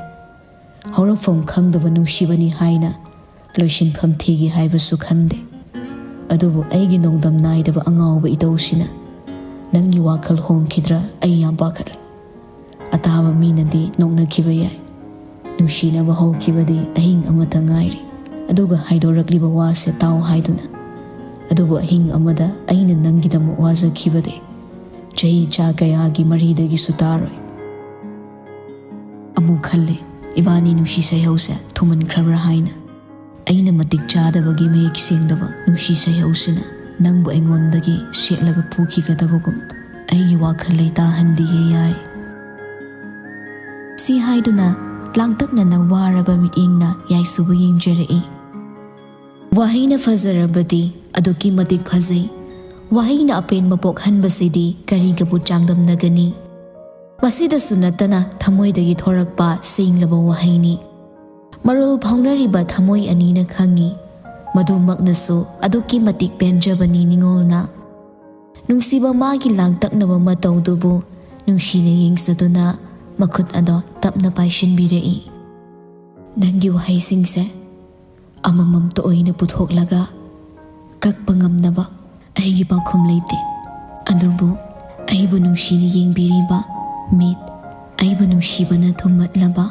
ꯍꯧꯔꯛꯐꯝ ꯈꯪꯗꯕ ꯅꯨꯡꯁꯤꯕꯅꯤ ꯍꯥꯏꯅ ꯂꯣꯏꯁꯤꯟꯐꯝ ꯊꯤꯒꯦ ꯍꯥꯏꯕꯁꯨ ꯈꯟꯗꯦ꯫ ꯑꯗꯨꯕꯨ ꯑꯩꯒꯤ ꯅꯣꯡꯗꯝ ꯅꯥꯏꯗꯕ ꯑꯉꯥꯎꯕ ꯏꯇꯧꯁꯤꯅ ꯅꯪꯒꯤ ꯋꯥꯈꯜ ꯍꯣꯡꯈꯤꯗ꯭ꯔꯥ ꯑꯩ ꯌꯥꯝ ꯄꯥꯈꯠꯂꯤ꯫ ꯑꯇꯥꯕ ꯃꯤꯅꯗꯤ ꯅꯣꯛꯅꯈꯤꯕ ꯌꯥꯏ꯫ ꯅꯨꯡꯁꯤꯅꯕ ꯍꯧꯈꯤꯕꯗꯤ ꯑꯍꯤꯡ ꯑꯃꯇ ꯉꯥꯏꯔꯤ꯫ ꯑꯗꯨꯒ ꯍꯥꯏꯗꯣꯔꯛꯂꯤꯕ ꯋꯥꯁꯦ ꯇꯥꯎ ꯍꯥꯏꯗꯨꯅ꯫ ꯑꯗꯨꯕꯨ ꯑꯍꯤꯡ ꯑꯃꯗ ꯑꯩꯅ ꯅꯪꯒꯤꯗꯃꯛ ꯋꯥꯖꯈꯤꯕꯗꯤ ꯆꯍꯤ ꯆꯥ ꯀꯌꯥꯒꯤ ꯃꯔꯤꯗꯒꯤꯁꯨ ꯇꯥꯔꯣꯏ꯫ ꯑꯃꯨꯛ ꯈꯜꯂꯦ, ꯏꯕꯥꯅꯤ ꯅꯨꯡꯁꯤ ꯁꯩꯍꯧꯁꯦ ꯊꯨꯝꯍꯟꯈ꯭ꯔꯕ꯭ꯔꯥ ꯍꯥꯏꯅ꯫ ꯑꯩꯅ ꯃꯇꯤꯛ ꯆꯥꯗꯕꯒꯤ ꯃꯌꯦꯛ ꯁꯦꯡꯗꯕ ꯅꯨꯡꯁꯤ ꯁꯩꯍꯧꯁꯤꯅ ꯅꯪꯕꯨ ꯑꯩꯉꯣꯟꯗꯒꯤ ꯁꯦꯠꯂꯒ ꯄꯨꯈꯤꯒꯗꯕꯒꯨꯝ ꯑꯩꯒꯤ ꯋꯥꯈꯜ ꯂꯩꯇꯥꯍꯟꯕꯤꯌꯦ ꯌꯥꯏ꯫ ꯁꯤ ꯍꯥꯏꯗꯨꯅ ꯂꯥꯡꯇꯛꯅꯅ ꯋꯥꯔꯕ ꯃꯤꯠꯌꯦꯡꯅ ꯌꯥꯏꯁꯨꯕꯨ ꯌꯦꯡꯖꯔꯛꯏ꯫ ꯋꯥꯍꯩꯅ ꯐꯖꯔꯕꯗꯤ ꯑꯗꯨꯛꯀꯤ ꯃꯇꯤꯛ ꯐꯖꯩ꯫ ꯋꯥꯍꯩꯅ ꯑꯄꯦꯟꯕ ꯄꯣꯛꯍꯟꯕꯁꯤꯗꯤ ꯀꯔꯤꯒꯕꯨ ꯆꯥꯡꯗꯝꯅꯒꯅꯤ? ꯃꯁꯤꯗꯁꯨ ꯅꯠꯇꯅ ꯊꯃꯣꯏꯗꯒꯤ ꯊꯣꯔꯛꯄ ꯁꯦꯡꯂꯕ ꯋꯥꯍꯩꯅꯤ꯫ ꯃꯔꯣꯜ ꯐꯥꯎꯅꯔꯤꯕ ꯊꯃꯣꯏ ꯑꯅꯤꯅ ꯈꯪꯏ꯫ ꯃꯗꯨꯃꯛꯅꯁꯨ ꯑꯗꯨꯛꯀꯤ ꯃꯇꯤꯛ ꯄꯦꯟꯖꯕꯅꯤ ꯅꯤꯉꯣꯜꯅ꯫ ꯅꯨꯡꯁꯤꯕ ꯃꯥꯒꯤ ꯂꯥꯡꯇꯛꯅꯕ ꯃꯇꯧꯗꯨꯕꯨ ꯅꯨꯡꯁꯤꯅ ꯌꯦꯡꯖꯗꯨꯅ ꯃꯈꯨꯠ ꯑꯗꯣ ꯇꯞꯅ ꯄꯥꯏꯁꯤꯟꯕꯤꯔꯛꯏ꯫ ꯅꯪꯒꯤ ꯋꯥꯍꯩꯁꯤꯡꯁꯦ ꯑꯃꯃꯝꯇ ꯑꯣꯏꯅ ꯄꯨꯊꯣꯛꯂꯒ ꯀꯛꯄ ꯉꯝꯅꯕ ꯑꯩꯒꯤ ꯄꯥꯎꯈꯨꯝ ꯂꯩꯇꯦ꯫ ꯑꯗꯨꯕꯨ ꯑꯩꯕꯨ ꯅꯨꯡꯁꯤꯅ ꯌꯦꯡꯕꯤꯔꯤꯕ ꯃꯤꯠ, ꯑꯩꯕꯨ ꯅꯨꯡꯁꯤꯕꯅ ꯊꯨꯝꯃꯠꯂꯕ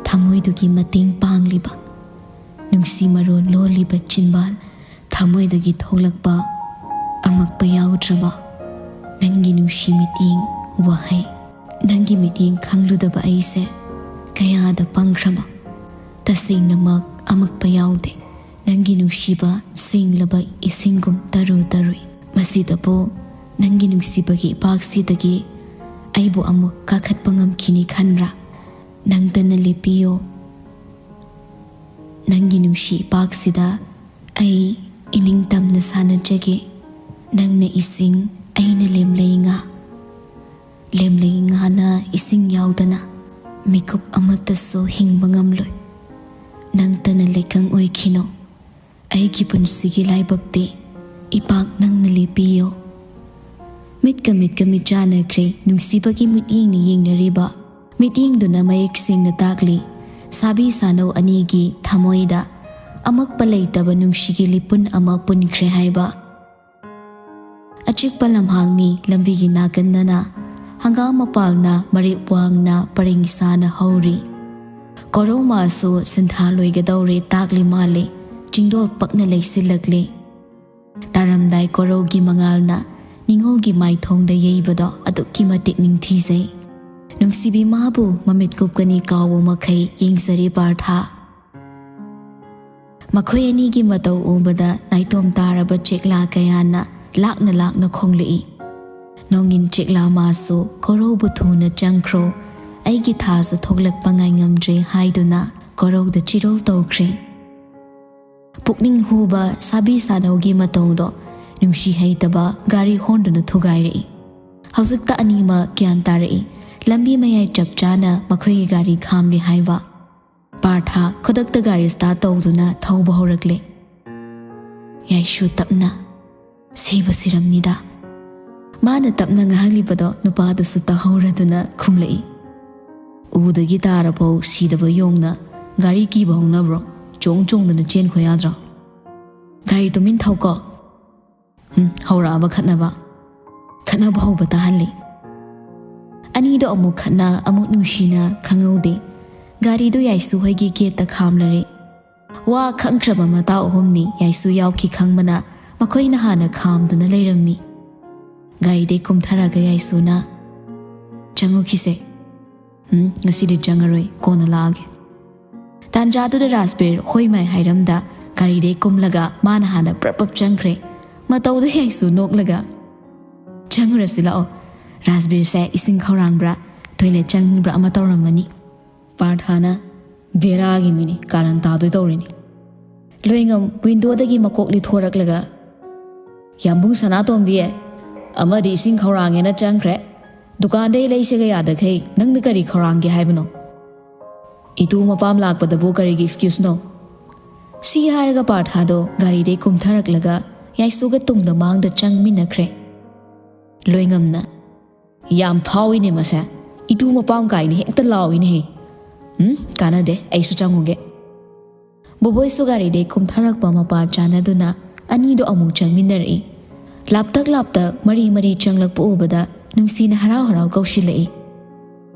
ꯊꯃꯣꯏꯗꯨꯒꯤ ꯃꯇꯦꯡ ꯄꯥꯡꯂꯤꯕ, ꯅꯨꯡꯁꯤ ꯃꯔꯣꯜ ꯂꯣꯜꯂꯤꯕ ꯆꯤꯟꯕꯥꯜ, ꯊꯃꯣꯏꯗꯒꯤ ꯊꯣꯛꯂꯛꯄ ꯑꯃꯛꯄ ꯌꯥꯎꯗ꯭ꯔꯕ ꯅꯪꯒꯤ ꯅꯨꯡꯁꯤ ꯃꯤꯠꯌꯦꯡ ꯋꯥꯍꯩ꯫ ꯅꯪꯒꯤ ꯃꯤꯠꯌꯦꯡ ꯈꯪꯂꯨꯗꯕ ꯑꯩꯁꯦ ꯀꯌꯥꯗ ꯄꯪꯈ꯭ꯔꯕ꯫ ꯇꯁꯦꯡꯅꯃꯛ ꯑꯃꯛꯄ ꯌꯥꯎꯗꯦ꯫ ꯅꯪꯒꯤ ꯅꯨꯡꯁꯤꯕ ꯁꯦꯡꯂꯕ ꯏꯁꯤꯡꯒꯨꯝ ꯇꯔꯨ ꯇꯔꯨꯏ꯫ ꯃꯁꯤꯗꯕꯨ ꯅꯪꯒꯤ ꯅꯨꯡꯁꯤꯕꯒꯤ ꯏꯄꯥꯛꯁꯤꯗꯒꯤ ꯑꯩꯕꯨ ꯑꯃꯨꯛ ꯀꯥꯈꯠꯄ ꯉꯝꯈꯤꯅꯤ ꯈꯟꯕ꯭ꯔꯥ? ꯅꯪꯇꯅ ꯂꯦꯞꯄꯤꯌꯣ꯫ ꯅꯪꯒꯤ ꯅꯨꯡꯁꯤ ꯏꯄꯥꯛꯁꯤꯗ ꯑꯩ ꯏꯅꯤꯡꯇꯝꯅ ꯁꯥꯟꯅꯖꯒꯦ꯫ ꯅꯪꯅ ꯏꯁꯤꯡ, ꯑꯩꯅ ꯂꯦꯝꯂꯩ ꯉꯥ꯫ ꯂꯦꯝꯂꯩ ꯉꯥꯅ ꯏꯁꯤꯡ ꯌꯥꯎꯗꯅ ꯃꯤꯀꯨꯞ ꯑꯃꯠꯇꯁꯨ ꯍꯤꯡꯕ ꯉꯝꯂꯣꯏ꯫ ꯅꯪꯇꯅ ꯂꯩꯀꯪ ꯑꯣꯏꯈꯤꯅꯣ꯫ ꯑꯩꯒꯤ ꯄꯨꯟꯁꯤꯒꯤ ꯂꯥꯏꯕꯛꯇꯤ ꯏꯄꯥꯛ ꯅꯪꯅ ꯂꯦꯞꯄꯤꯌꯣ꯫ ꯃꯤꯠꯀ ꯃꯤꯠꯀ ꯃꯤꯠꯆꯥꯟꯅꯈ꯭ꯔꯦ, ꯅꯨꯡꯁꯤꯕꯒꯤ ꯃꯤꯠꯌꯦꯡꯅ ꯌꯦꯡꯅꯔꯤꯕ꯫ ꯃꯤꯠꯌꯦꯡꯗꯨꯅ ꯃꯌꯦꯛ ꯁꯦꯡꯅ ꯇꯥꯛꯂꯤ, ꯁꯥꯕꯤ ꯁꯥꯅꯧ ꯑꯅꯤꯒꯤ ꯊꯃꯣꯏꯗ ꯑꯃꯛꯄ ꯂꯩꯇꯕ ꯅꯨꯡꯁꯤꯒꯤ ꯂꯤꯄꯨꯟ ꯑꯃ ꯄꯨꯟꯈ꯭ꯔꯦ ꯍꯥꯏꯕ꯫ ꯑꯆꯤꯛꯄ ꯂꯝꯍꯥꯡꯅꯤ, ꯂꯝꯕꯤꯒꯤ ꯅꯥꯀꯟꯗꯅ ꯍꯪꯒꯥꯝ ꯃꯄꯥꯜꯅ ꯃꯔꯦꯞ ꯋꯥꯡꯅ ꯄꯔꯦꯡ ꯁꯥꯅ ꯍꯧꯔꯤ꯫ ꯀꯣꯔꯧ ꯃꯥꯁꯨ ꯁꯤꯟꯊꯥ ꯂꯣꯏꯒꯗꯧꯔꯦ ꯇꯥꯛꯂꯤ ꯃꯥꯜꯂꯤ, ꯆꯤꯡꯗꯣꯜ ꯄꯛꯅ ꯂꯩꯁꯤꯜꯂꯛꯂꯤ꯫ ꯇꯥꯔꯝꯗꯥꯏ ꯀꯣꯔꯧꯒꯤ ꯃꯉꯥꯜꯅ ꯅꯤꯉꯣꯜꯒꯤ ꯃꯥꯏꯊꯣꯡꯗ ꯌꯩꯕꯗꯣ ꯑꯗꯨꯛꯀꯤ ꯃꯇꯤꯛ ꯅꯤꯡꯊꯤꯖꯩ꯫ ꯅꯨꯡꯁꯤꯕꯤ ꯃꯥꯕꯨ ꯃꯃꯤꯠ ꯀꯨꯞꯀꯅꯤ ꯀꯥꯎꯕ ꯃꯈꯩ ꯌꯦꯡꯖꯔꯤ ꯄꯥꯔꯊ꯫ ꯃꯈꯣꯏ ꯑꯅꯤꯒꯤ ꯃꯇꯧ ꯎꯕꯗ ꯅꯥꯏꯇꯣꯝ ꯇꯥꯔꯕ ꯆꯦꯛꯂꯥ ꯀꯌꯥꯅ ꯂꯥꯛꯅ ꯂꯥꯛꯅ ꯈꯣꯡꯂꯛꯏ꯫ ꯅꯣꯡꯏꯟ ꯆꯦꯛꯂꯥ ꯃꯥꯁꯨ "ꯀꯣꯔꯧꯕꯨ ꯊꯨꯅ ꯆꯪꯈ꯭ꯔꯣ, ꯑꯩꯒꯤ ꯊꯥꯁꯨ ꯊꯣꯛꯂꯛꯄ ꯉꯥꯏꯉꯝꯗ꯭ꯔꯦ" ꯍꯥꯏꯗꯨꯅ ꯀꯣꯔꯧꯗ ꯆꯤꯔꯣꯜ ꯇꯧꯈ꯭ꯔꯦ꯫ ꯄꯨꯛꯅꯤꯡ ꯍꯨꯕ ꯁꯥꯕꯤ ꯁꯥꯅꯧꯒꯤ ꯃꯇꯧꯗꯣ ꯅꯨꯡꯁꯤ ꯍꯩꯇꯕ ꯒꯥꯔꯤ ꯍꯣꯔꯟꯗꯨꯅ ꯊꯨꯒꯥꯏꯔꯛꯏ꯫ ꯍꯧꯖꯤꯛꯇ ꯑꯅꯤꯃꯛ ꯒ꯭ꯌꯥꯟ ꯇꯥꯔꯛꯏ꯫ ꯂꯝꯕꯤ ꯃꯌꯥꯏ ꯆꯞ ꯆꯥꯅ ꯃꯈꯣꯏꯒꯤ ꯒꯥꯔꯤ ꯈꯥꯝꯂꯤ ꯍꯥꯏꯕ꯫ ꯄꯥꯔꯊ ꯈꯨꯗꯛꯇ ꯒꯥꯔꯤ ꯁ꯭ꯇꯥꯔꯠ ꯇꯧꯗꯨꯅ ꯊꯧꯕ ꯍꯧꯔꯛꯂꯦ꯫ ꯌꯥꯏꯁꯨ ꯇꯞꯅ, "ꯁꯤꯕꯨ ꯁꯤꯔꯝꯅꯤꯗ"꯫ ꯃꯥꯅ ꯇꯞꯅ ꯉꯥꯡꯂꯤꯕꯗꯣ ꯅꯨꯄꯥꯗꯨꯁꯨ ꯇꯥꯍꯧꯔꯗꯨꯅ ꯈꯨꯝꯂꯛꯏ꯫ "ꯎꯗꯒꯤ ꯇꯥꯔꯐꯥꯎ ꯁꯤꯗꯕ ꯌꯣꯡꯅ ꯒꯥꯔꯤ ꯀꯤꯕ ꯍꯧꯅꯕ꯭ꯔꯣ? ꯆꯣꯡ ꯆꯣꯡꯗꯅ ꯆꯦꯟꯈꯣ ꯌꯥꯗ꯭ꯔꯣ? ꯒꯥꯔꯤ ꯇꯨꯃꯤꯟ ꯊꯧꯀꯣ"꯫ ꯎꯝ, ꯍꯧꯔꯛꯑꯕ ꯈꯠꯅꯕ꯫ ꯈꯠꯅꯕ ꯍꯧꯕ ꯇꯥꯍꯜꯂꯤ꯫ ꯑꯅꯤꯗꯣ ꯑꯃꯨꯛ ꯈꯠꯅ, ꯑꯃꯨꯛ ꯅꯨꯡꯁꯤꯅ ꯈꯪꯍꯧꯗꯦ꯫ ꯒꯥꯔꯤꯗꯨ ꯌꯥꯏꯁꯨ ꯍꯣꯏꯒꯤ ꯒꯦꯠꯇ ꯈꯥꯝꯂꯔꯦ꯫ ꯋꯥ ꯈꯪꯈ꯭ꯔꯕ ꯃꯇꯥꯎ ꯑꯍꯨꯝꯅꯤ ꯌꯥꯏꯁꯨ ꯌꯥꯎꯈꯤ ꯈꯪꯕꯅ ꯃꯈꯣꯏꯅ ꯍꯥꯟꯅ ꯈꯥꯝꯗꯨꯅ ꯂꯩꯔꯝꯃꯤ꯫ ꯒꯥꯔꯤꯗꯩ ꯀꯨꯝꯊꯔꯒ ꯌꯥꯏꯁꯨꯅ, "ꯆꯪꯉꯨꯈꯤꯁꯦ"꯫ "ꯎꯝ, ꯉꯁꯤꯗꯤ ꯆꯪꯉꯔꯣꯏ, ꯀꯣꯟꯅ ꯂꯥꯛꯑꯒꯦ"꯫ ꯇꯥꯟꯖꯥꯗꯨꯗ ꯔꯥꯖꯕꯤꯔ ꯍꯣꯏ ꯃꯥꯏ ꯍꯥꯏꯔꯝꯗ ꯒꯥꯔꯤꯗꯩ ꯀꯨꯝꯂꯒ ꯃꯥꯅ ꯍꯥꯟꯅ ꯄ꯭ꯔꯞ ꯄ꯭ꯔꯞ ꯆꯪꯈ꯭ꯔꯦ꯫ ꯃꯇꯧꯗ ꯌꯥꯏꯁꯨ ꯅꯣꯛꯂꯒ, "ꯆꯪꯉꯨꯔꯁꯤ ꯂꯥꯛꯑꯣ꯫ ꯔꯥꯖꯕꯤꯔꯁꯦ ꯏꯁꯤꯡ ꯈꯧꯔꯥꯡꯕ꯭ꯔꯥ, ꯇꯣꯏꯂꯦꯠ ꯆꯪꯅꯤꯡꯕ꯭ꯔꯥ ꯑꯃ ꯇꯧꯔꯝꯃꯅꯤ"꯫ ꯄꯥꯔꯊꯥꯅ, "ꯕꯦꯔꯥꯒꯤ ꯃꯤꯅꯤ, ꯀꯥꯔꯟ ꯇꯥꯗꯣꯏ ꯇꯧꯔꯤꯅꯤ"꯫ ꯂꯣꯏꯉꯝ ꯋꯤꯟꯗꯣꯗꯒꯤ ꯃꯀꯣꯛ ꯂꯤꯊꯣꯔꯛꯂꯒ, "ꯌꯥꯝꯕꯨꯡ ꯁꯅꯥꯇꯣꯝꯕꯤ, ꯑꯃꯗꯤ ꯏꯁꯤꯡ ꯈꯧꯔꯥꯡꯉꯦꯅ ꯆꯪꯈ꯭ꯔꯦ꯫ ꯗꯨꯀꯥꯟꯗꯩ ꯂꯩꯁꯦꯒ ꯌꯥꯗꯈꯩ ꯅꯪꯅ ꯀꯔꯤ ꯈꯧꯔꯥꯡꯒꯦ ꯍꯥꯏꯕꯅꯣ? ꯏꯇꯨ ꯃꯄꯥꯝ ꯂꯥꯛꯄꯗꯕꯨ ꯀꯔꯤꯒꯤ ꯑꯦꯛꯁꯀ꯭ꯌꯨꯁꯅꯣ?" ꯁꯤ ꯍꯥꯏꯔꯒ ꯄꯥꯔꯊꯥꯗꯣ ꯒꯥꯔꯤꯗꯩ ꯀꯨꯝꯊꯔꯛꯂꯒ ꯌꯥꯏꯁꯨꯒ ꯇꯨꯡꯗ ꯃꯥꯡꯗ ꯆꯪꯃꯤꯟꯅꯈ꯭ꯔꯦ꯫ ꯂꯣꯏꯉꯝꯅ, "ꯌꯥꯝ ꯐꯥꯎꯏꯅꯦ ꯃꯁꯦ꯫ ꯏꯇꯨ ꯃꯄꯥꯝ ꯀꯥꯏꯅ ꯍꯦꯛꯇ ꯂꯥꯎꯏꯅꯦꯍꯦ꯫ ꯎꯝ, ꯀꯥꯟꯅꯗꯦ, ꯑꯩꯁꯨ ꯆꯪꯉꯨꯒꯦ"꯫ ꯕꯣꯕꯣꯏꯁꯨ ꯒꯥꯔꯤꯗꯩ ꯀꯨꯝꯊꯔꯛꯄ ꯃꯄꯥ ꯆꯥꯅꯗꯨꯅ ꯑꯅꯤꯗꯣ ꯑꯃꯨꯛ ꯆꯪꯃꯤꯟꯅꯔꯛꯏ꯫ ꯂꯥꯞꯇꯛ ꯂꯥꯞꯇꯛ ꯃꯔꯤ ꯃꯔꯤ ꯆꯪꯂꯛꯄ ꯎꯕꯗ ꯅꯨꯡꯁꯤꯅ ꯍꯔꯥꯎ ꯍꯔꯥꯎ ꯀꯧꯁꯤꯜꯂꯛꯏ꯫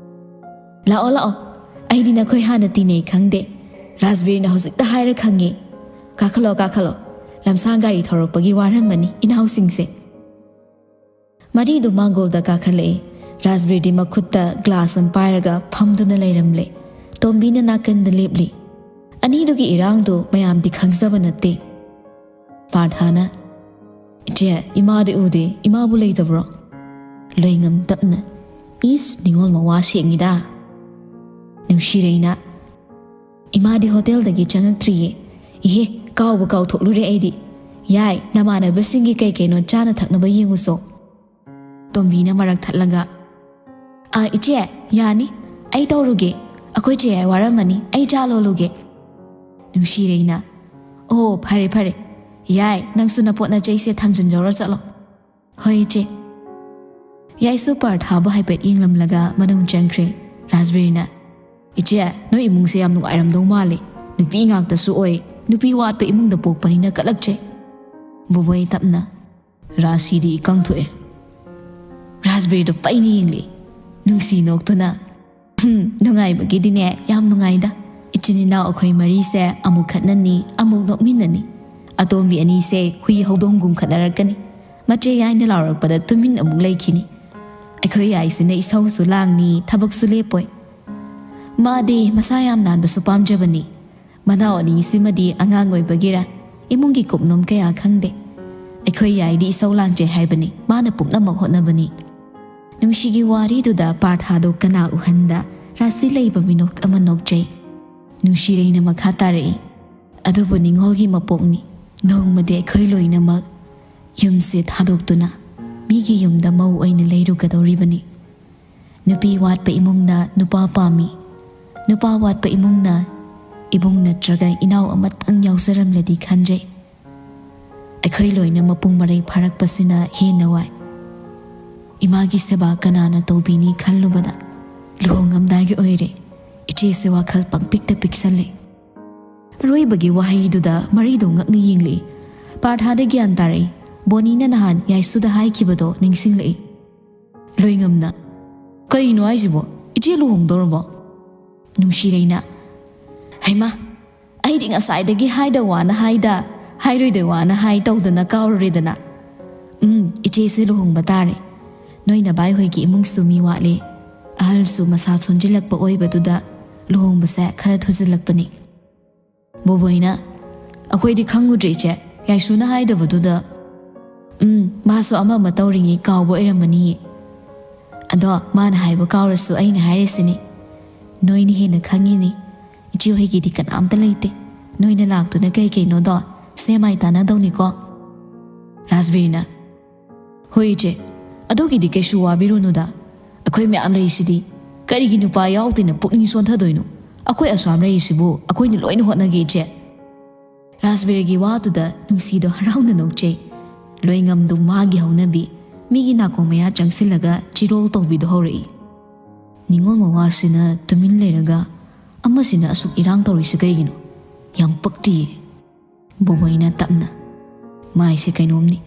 "ꯂꯥꯛꯑꯣ, ꯂꯥꯛꯑꯣ꯫ ꯑꯩꯗꯤ ꯅꯈꯣꯏ ꯍꯥꯟꯅ ꯇꯤꯟꯅꯩ ꯈꯪꯗꯦ꯫ ꯔꯥꯖꯕꯤꯔꯅ ꯍꯧꯖꯤꯛꯇ ꯍꯥꯏꯔ ꯈꯪꯉꯤ꯫ ꯀꯥꯈꯠꯂꯣ, ꯀꯥꯈꯠꯂꯣ꯫ ꯂꯝꯁꯥꯡ ꯒꯥꯔꯤ ꯊꯧꯔꯛꯄꯒꯤ ꯋꯥꯔꯝꯃꯅꯤ ꯏꯅꯥꯎꯁꯤꯡꯁꯦ"꯫ ꯃꯔꯤꯗꯨ ꯃꯥꯡꯒꯣꯜꯗ ꯀꯥꯈꯠꯂꯛꯏ꯫ ꯔꯥꯖꯕꯤꯔꯗꯤ ꯃꯈꯨꯠꯇ ꯒ꯭ꯂꯥꯁ ꯑꯃ ꯄꯥꯏꯔꯒ ꯐꯝꯗꯨꯅ ꯂꯩꯔꯝꯂꯦ꯫ ꯇꯣꯝꯕꯤꯅ ꯅꯥꯀꯟꯗ ꯂꯦꯞꯂꯤ꯫ ꯑꯅꯤꯗꯨꯒꯤ ꯏꯔꯥꯡꯗꯨ ꯃꯌꯥꯝꯗꯤ ꯈꯪꯖꯕ ꯅꯠꯇꯦ꯫ ꯄꯥꯔꯊꯥꯅ, "ꯏꯆꯦ, ꯏꯃꯥꯗꯤ ꯎꯗꯦ, ꯏꯃꯥꯕꯨ ꯂꯩꯇꯕ꯭ꯔꯣ?" ꯂꯣꯏꯉꯝ ꯇꯞꯅ, "ꯏꯁ, ꯅꯤꯉꯣꯜ ꯃꯋꯥ ꯁꯦꯡꯉꯤꯗ꯫ ꯅꯨꯡꯁꯤꯔꯩꯅ, ꯏꯃꯥꯗꯤ ꯍꯣꯇꯦꯜꯗꯒꯤ ꯆꯪꯉꯛꯇ꯭ꯔꯤꯌꯦ꯫ ꯏꯍꯦ, ꯀꯥꯎꯕ ꯀꯥꯎꯊꯣꯛꯂꯨꯔꯦ ꯑꯩꯗꯤ꯫ ꯌꯥꯏ, ꯅꯃꯥꯟꯅꯕꯁꯤꯡꯒꯤ ꯀꯩ ꯀꯩꯅꯣ ꯆꯥꯅ ꯊꯛꯅꯕ ꯌꯦꯡꯉꯨꯁꯣ꯫" ꯇꯣꯝꯕꯤꯅ ꯃꯔꯛ ꯊꯠꯂꯒ, "ꯑꯥ, ꯏꯆꯦ, ꯌꯥꯅꯤ꯫ ꯑꯩ ꯇꯧꯔꯨꯒꯦ꯫ ꯑꯩꯈꯣꯏ ꯆꯦ ꯌꯥꯏ ꯋꯥꯔꯝꯃꯅꯤ꯫ ꯑꯩ ꯆꯥ ꯂꯣꯜꯂꯨꯒꯦ꯫" ꯅꯨꯡꯁꯤꯔꯩꯅ, "ꯑꯣ, ꯐꯔꯦ, ꯐꯔꯦ꯫ ꯌꯥꯏ, ꯅꯪꯁꯨ ꯅꯄꯣꯠ ꯅꯆꯩꯁꯦ ꯊꯝꯖꯤꯟꯖꯧꯔ ꯆꯠꯂꯣ꯫" "ꯍꯣꯏ, ꯏꯆꯦ꯫" ꯌꯥꯏꯁꯨ ꯄꯥꯔꯊꯥꯕꯨ ꯍꯥꯏꯐꯦꯠ ꯌꯦꯡꯂꯝꯂꯒ ꯃꯅꯨꯡ ꯆꯪꯈ꯭ꯔꯦ꯫ ꯔꯥꯖꯕꯤꯔꯅ, "ꯏꯆꯦ, ꯅꯣꯏ ꯏꯃꯨꯡꯁꯦ ꯌꯥꯝ ꯅꯨꯡꯉꯥꯏꯔꯝꯗꯧ ꯃꯥꯜꯂꯦ꯫ ꯅꯨꯄꯤ ꯉꯥꯛꯇꯁꯨ ꯑꯣꯏ꯫ ꯅꯨꯄꯤ ꯋꯥꯠꯄ ꯏꯃꯨꯡꯗ ꯄꯣꯛꯄꯅꯤꯅ ꯀꯠꯂꯛꯆꯩ꯫" ꯕꯣꯕꯣꯏ ꯇꯞꯅ, "ꯔꯥꯁꯤꯗꯤ ꯏꯀꯪ ꯊꯣꯛꯑꯦ꯫" ꯔꯥꯖꯕꯤꯔꯗꯣ ꯄꯩꯅ ꯌꯦꯡꯂꯛꯏ꯫ ꯅꯨꯡꯁꯤ ꯅꯣꯛꯇꯨꯅ, "ꯍꯝ, ꯅꯨꯡꯉꯥꯏꯕꯒꯤꯗꯤꯅꯦ, ꯌꯥꯝ ꯅꯨꯡꯉꯥꯏꯗ꯫ ꯏꯆꯤꯟ ꯏꯅꯥꯎ ꯑꯩꯈꯣꯏ ꯃꯔꯤꯁꯦ ꯑꯃꯨꯛ ꯈꯠꯅꯅꯤ, ꯑꯃꯨꯛ ꯅꯣꯛꯃꯤꯟꯅꯅꯤ꯫ ꯑꯇꯣꯝꯕꯤ ꯑꯅꯤꯁꯦ ꯍꯨꯏ ꯍꯧꯗꯣꯡꯒꯨꯝ ꯈꯠꯅꯔꯛꯀꯅꯤ꯫ ꯃꯆꯦ ꯌꯥꯏꯅ ꯂꯥꯎꯔꯛꯄꯗ ꯇꯨꯃꯤꯟ ꯑꯃꯨꯛ ꯂꯩꯈꯤꯅꯤ꯫ ꯑꯩꯈꯣꯏ ꯌꯥꯏꯁꯤꯅ ꯏꯁꯧꯁꯨ ꯂꯥꯡꯅꯤ, ꯊꯕꯛꯁꯨ ꯂꯦꯞꯄꯣꯏ꯫ ꯃꯥꯗꯤ ꯃꯁꯥ ꯌꯥꯝ ꯅꯥꯟꯕꯁꯨ ꯄꯥꯝꯖꯕꯅꯤ꯫ ꯃꯅꯥꯎ ꯑꯅꯤꯁꯤꯃꯗꯤ ꯑꯉꯥꯡ ꯑꯣꯏꯕꯒꯤꯔ ꯏꯃꯨꯡꯒꯤ ꯀꯨꯞꯅꯣꯝ ꯀꯌꯥ ꯈꯪꯗꯦ꯫ ꯑꯩꯈꯣꯏ ꯌꯥꯏꯗꯤ ꯏꯁꯧ ꯂꯥꯡꯖꯩ ꯍꯥꯏꯕꯅꯤ, ꯃꯥꯅ ꯄꯨꯝꯅꯃꯛ ꯍꯣꯠꯅꯕꯅꯤ꯫" ꯅꯨꯡꯁꯤꯒꯤ ꯋꯥꯔꯤꯗꯨꯗ ꯄꯥꯔꯊꯥꯗꯣ ꯀꯅꯥ ꯎꯍꯟꯗ ꯔꯥꯁꯤ ꯂꯩꯕ ꯃꯤꯅꯣꯛ ꯑꯃ ꯅꯣꯛꯆꯩ꯫ ꯅꯨꯡꯁꯤꯔꯩꯅ ꯃꯈꯥ ꯇꯥꯔꯛꯏ, "ꯑꯗꯨꯕꯨ ꯅꯤꯡꯉꯣꯜꯒꯤ ꯃꯄꯣꯛꯅꯤ꯫ ꯅꯣꯡꯃꯗꯤ ꯑꯩꯈꯣꯏ ꯂꯣꯏꯅꯃꯛ ꯌꯨꯝꯁꯦ ꯊꯥꯗꯣꯛꯇꯨꯅ ꯃꯤꯒꯤ ꯌꯨꯝꯗ ꯃꯧ ꯑꯣꯏꯅ ꯂꯩꯔꯨꯒꯗꯧꯔꯤꯕꯅꯤ꯫ ꯅꯨꯄꯤ ꯋꯥꯠꯄ ꯏꯃꯨꯡꯅ ꯅꯨꯄꯥ ꯄꯥꯝꯃꯤ꯫ ꯅꯨꯄꯥ ꯋꯥꯠꯄ ꯏꯃꯨꯡꯅ ꯏꯕꯨꯡ ꯅꯠꯇ꯭ꯔꯒ ꯏꯅꯥꯎ ꯑꯃꯇꯪ ꯌꯥꯎꯖꯔꯝꯂꯗꯤ ꯈꯟꯖꯩ꯫ ꯑꯩꯈꯣꯏ ꯂꯣꯏꯅ ꯃꯄꯨꯡ ꯃꯔꯩ ꯐꯥꯔꯛꯄꯁꯤꯅ ꯍꯦꯟꯅ ꯋꯥꯏ꯫ ꯏꯃꯥꯒꯤ ꯁꯦꯕꯥ ꯀꯅꯥꯅ ꯇꯧꯕꯤꯅꯤ ꯈꯜꯂꯨꯕꯗ ꯂꯨꯍꯣꯡꯉꯝꯗꯥꯏꯒꯤ ꯑꯣꯏꯔꯦ꯫ ꯏꯆꯦꯁꯦ ꯋꯥꯈꯜ ꯄꯪꯄꯤꯛꯇ ꯄꯤꯛꯁꯜꯂꯦ꯫" ꯑꯔꯣꯏꯕꯒꯤ ꯋꯥꯍꯩꯗꯨꯗ ꯃꯔꯤꯗꯣ ꯉꯛꯅ ꯌꯦꯡꯂꯛꯏ꯫ ꯄꯥꯔꯊꯥꯗ ꯒ꯭ꯌꯥꯟ ꯇꯥꯔꯛꯏ꯫ ꯕꯣꯅꯤꯅ ꯅꯍꯥꯟ ꯌꯥꯏꯁꯨꯗ ꯍꯥꯏꯈꯤꯕꯗꯣ ꯅꯤꯡꯁꯤꯡꯂꯛꯏ꯫ ꯂꯣꯏꯉꯝꯅ, "ꯀꯩꯅꯣ ꯍꯥꯏꯁꯤꯕꯣ? ꯏꯆꯦ ꯂꯨꯍꯣꯡꯗꯧꯔꯕꯣ?" ꯅꯨꯡꯁꯤꯔꯩꯅ, "ꯍꯩꯃꯥ, ꯑꯩꯗꯤ ꯉꯁꯥꯏꯗꯒꯤ ꯍꯥꯏꯗ ꯋꯥꯅ ꯍꯥꯏꯗ, ꯍꯥꯏꯔꯣꯏꯗ ꯋꯥꯅ ꯍꯥꯏ ꯇꯧꯗꯅ ꯀꯥꯎꯔꯨꯔꯦꯗꯅ꯫ ꯎꯝ, ꯏꯆꯦꯁꯦ ꯂꯨꯍꯣꯡꯕ ꯇꯥꯔꯦ꯫ ꯅꯣꯏ ꯅꯚꯥꯏ ꯍꯣꯏꯒꯤ ꯏꯃꯨꯡꯁꯨ ꯃꯤ ꯋꯥꯠꯂꯤ, ꯑꯍꯜꯁꯨ ꯃꯁꯥ ꯁꯣꯟꯖꯤꯜꯂꯛꯄ ꯑꯣꯏꯕꯗꯨꯗ ꯂꯨꯍꯣꯡꯕꯁꯦ ꯈꯔ ꯊꯨꯖꯤꯜꯂꯛꯄꯅꯤ꯫ ꯕꯣꯕꯣꯏꯅ, "ꯑꯩꯈꯣꯏꯗꯤ ꯈꯪꯉꯨꯗ꯭ꯔꯦ ꯏꯆꯦ, ꯌꯥꯏꯁꯨꯅ ꯍꯥꯏꯗꯕꯗꯨꯗ꯫" "ꯎꯝ, ꯃꯥꯁꯨ ꯑꯃ ꯑꯃ ꯇꯧꯔꯤꯉꯩ ꯀꯥꯎꯕ ꯑꯣꯏꯔꯝꯃꯅꯤꯌꯦ꯫ ꯑꯗꯣ ꯃꯥꯅ ꯍꯥꯏꯕ ꯀꯥꯎꯔꯁꯨ ꯑꯩꯅ ꯍꯥꯏꯔꯤꯁꯤꯅꯤ, ꯅꯣꯏꯅ ꯍꯦꯟꯅ ꯈꯪꯉꯤꯅꯤ꯫ ꯏꯆꯦ ꯍꯣꯏꯒꯤꯗꯤ ꯀꯅꯥꯝꯇ ꯂꯩꯇꯦ꯫ ꯅꯣꯏꯅ ꯂꯥꯛꯇꯨꯅ ꯀꯩ ꯀꯩꯅꯣꯗꯣ ꯁꯦꯝ ꯃꯥꯏ ꯇꯥꯟꯅꯗꯧꯅꯤꯀꯣ꯫" ꯔꯥꯖꯕꯤꯔꯅ, "ꯍꯣꯏ ꯏꯆꯦ, ꯑꯗꯨꯒꯤꯗꯤ ꯀꯩꯁꯨ ꯋꯥꯕꯤꯔꯨꯅꯨꯗ꯫ ꯑꯩꯈꯣꯏ ꯃꯌꯥꯝ ꯂꯩꯔꯤꯁꯤꯗꯤ꯫ ꯀꯔꯤꯒꯤ ꯅꯨꯄꯥ ꯌꯥꯎꯗꯦꯅ ꯄꯨꯛꯅꯤꯡ ꯁꯣꯟꯊꯗꯣꯏꯅꯣ? ꯑꯩꯈꯣꯏ ꯑꯁꯨꯌꯥꯝ ꯂꯩꯔꯤꯁꯤꯕꯨ ꯑꯩꯈꯣꯏꯅ ꯂꯣꯏꯅ ꯍꯣꯠꯅꯒꯦ ꯏꯆꯦ꯫" ꯔꯥꯖꯕꯤꯔꯒꯤ ꯋꯥꯗꯨꯗ ꯅꯨꯡꯁꯤꯗꯣ ꯍꯔꯥꯎꯅ ꯅꯣꯛꯆꯩ꯫ ꯂꯣꯏꯉꯝꯗꯨ ꯃꯥꯒꯤ ꯍꯧꯅꯕꯤ, ꯃꯤꯒꯤ ꯅꯥꯀꯣꯡ ꯃꯌꯥ ꯆꯪꯁꯤꯜꯂꯒ ꯆꯤꯔꯣꯜ ꯇꯧꯕꯤꯗꯣ ꯍꯧꯔꯛꯏ꯫ ꯅꯤꯉꯣꯜ ꯃꯋꯥꯁꯤꯅ ꯇꯨꯃꯤꯟ ꯂꯩꯔꯒ ꯑꯃꯁꯤꯅ ꯑꯁꯨꯛ ꯏꯔꯥꯡ ꯇꯧꯔꯤꯁꯤ ꯀꯩꯒꯤꯅꯣ? ꯌꯥꯝ ꯄꯛꯇꯤꯌꯦ꯫ ꯕꯣꯕꯣꯏꯅ ꯇꯞꯅ, "ꯃꯥꯏꯁꯦ ꯀꯩꯅꯣꯝꯅꯤ꯫"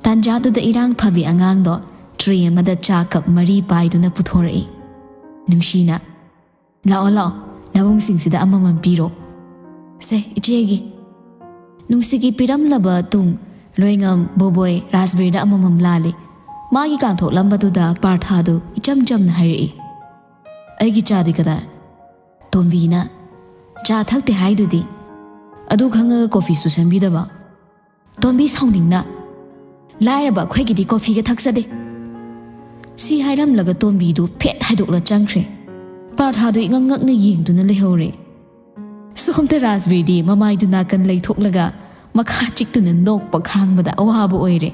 ꯇꯥꯟꯖꯥꯗꯨꯗ ꯏꯔꯥꯡ ꯐꯕꯤ ꯑꯉꯥꯡꯗꯣ ꯇ꯭ꯔꯦ ꯑꯃꯗ ꯆꯥ ꯀꯞ ꯃꯔꯤ ꯄꯥꯏꯗꯨꯅ ꯄꯨꯊꯣꯔꯛꯏ꯫ ꯅꯨꯡꯁꯤꯅ, "ꯂꯥꯛꯑꯣ, ꯂꯥꯛꯑꯣ, ꯅꯕꯨꯡꯁꯤꯡꯁꯤꯗ ꯑꯃꯃꯝ ꯄꯤꯔꯣ꯫ ꯁꯦ, ꯏꯆꯦꯒꯤ꯫" ꯅꯨꯡꯁꯤꯒꯤ ꯄꯤꯔꯝꯂꯕ ꯇꯨꯡ, ꯂꯣꯏꯉꯝ, ꯕꯣꯕꯣꯏ, ꯔꯥꯖꯕꯤꯔꯗ ꯑꯃꯃꯝ ꯂꯥꯜꯂꯤ꯫ ꯃꯥꯒꯤ ꯀꯥꯟꯊꯣꯛꯂꯝꯕꯗꯨꯗ ꯄꯥꯔꯊꯥꯗꯨ ꯏꯆꯝ ꯆꯝꯅ ꯍꯥꯏꯔꯛꯏ, "ꯑꯩꯒꯤ ꯆꯥꯗꯤ ꯀꯗꯥꯏ?" ꯇꯣꯝꯕꯤꯅ, "ꯆꯥ ꯊꯛꯇꯦ ꯍꯥꯏꯗꯨꯗꯤ꯫ ꯑꯗꯨ ꯈꯪꯉꯒ ꯀꯣꯐꯤꯁꯨ ꯁꯦꯝꯕꯤꯗꯕ?" ꯇꯣꯝꯕꯤ ꯁꯥꯎꯅꯤꯡꯅ, "ꯂꯥꯏꯔꯕ ꯑꯩꯈꯣꯏꯒꯤꯗꯤ ꯀꯣꯐꯤꯒ ꯊꯛꯆꯗꯦ꯫" ꯁꯤ ꯍꯥꯏꯔꯝꯂꯒ ꯇꯣꯝꯕꯤꯗꯨ ꯐꯦꯠ ꯍꯥꯏꯗꯣꯛꯂ ꯆꯪꯈ꯭ꯔꯦ꯫ ꯄꯥꯔꯊꯥꯗꯨ ꯏꯉꯛ ꯉꯛꯅ ꯌꯦꯡꯗꯨꯅ ꯂꯩꯍꯧꯔꯦ꯫ ꯁꯣꯝꯗ ꯔꯥꯖꯕꯤꯔꯗꯤ ꯃꯃꯥꯏꯗꯨ ꯅꯥꯀꯟ ꯂꯩꯊꯣꯛꯂꯒ ꯃꯈꯥ ꯆꯤꯛꯇꯨꯅ ꯅꯣꯛꯄ ꯈꯥꯡꯕꯗ ꯑꯋꯥꯕ ꯑꯣꯏꯔꯦ꯫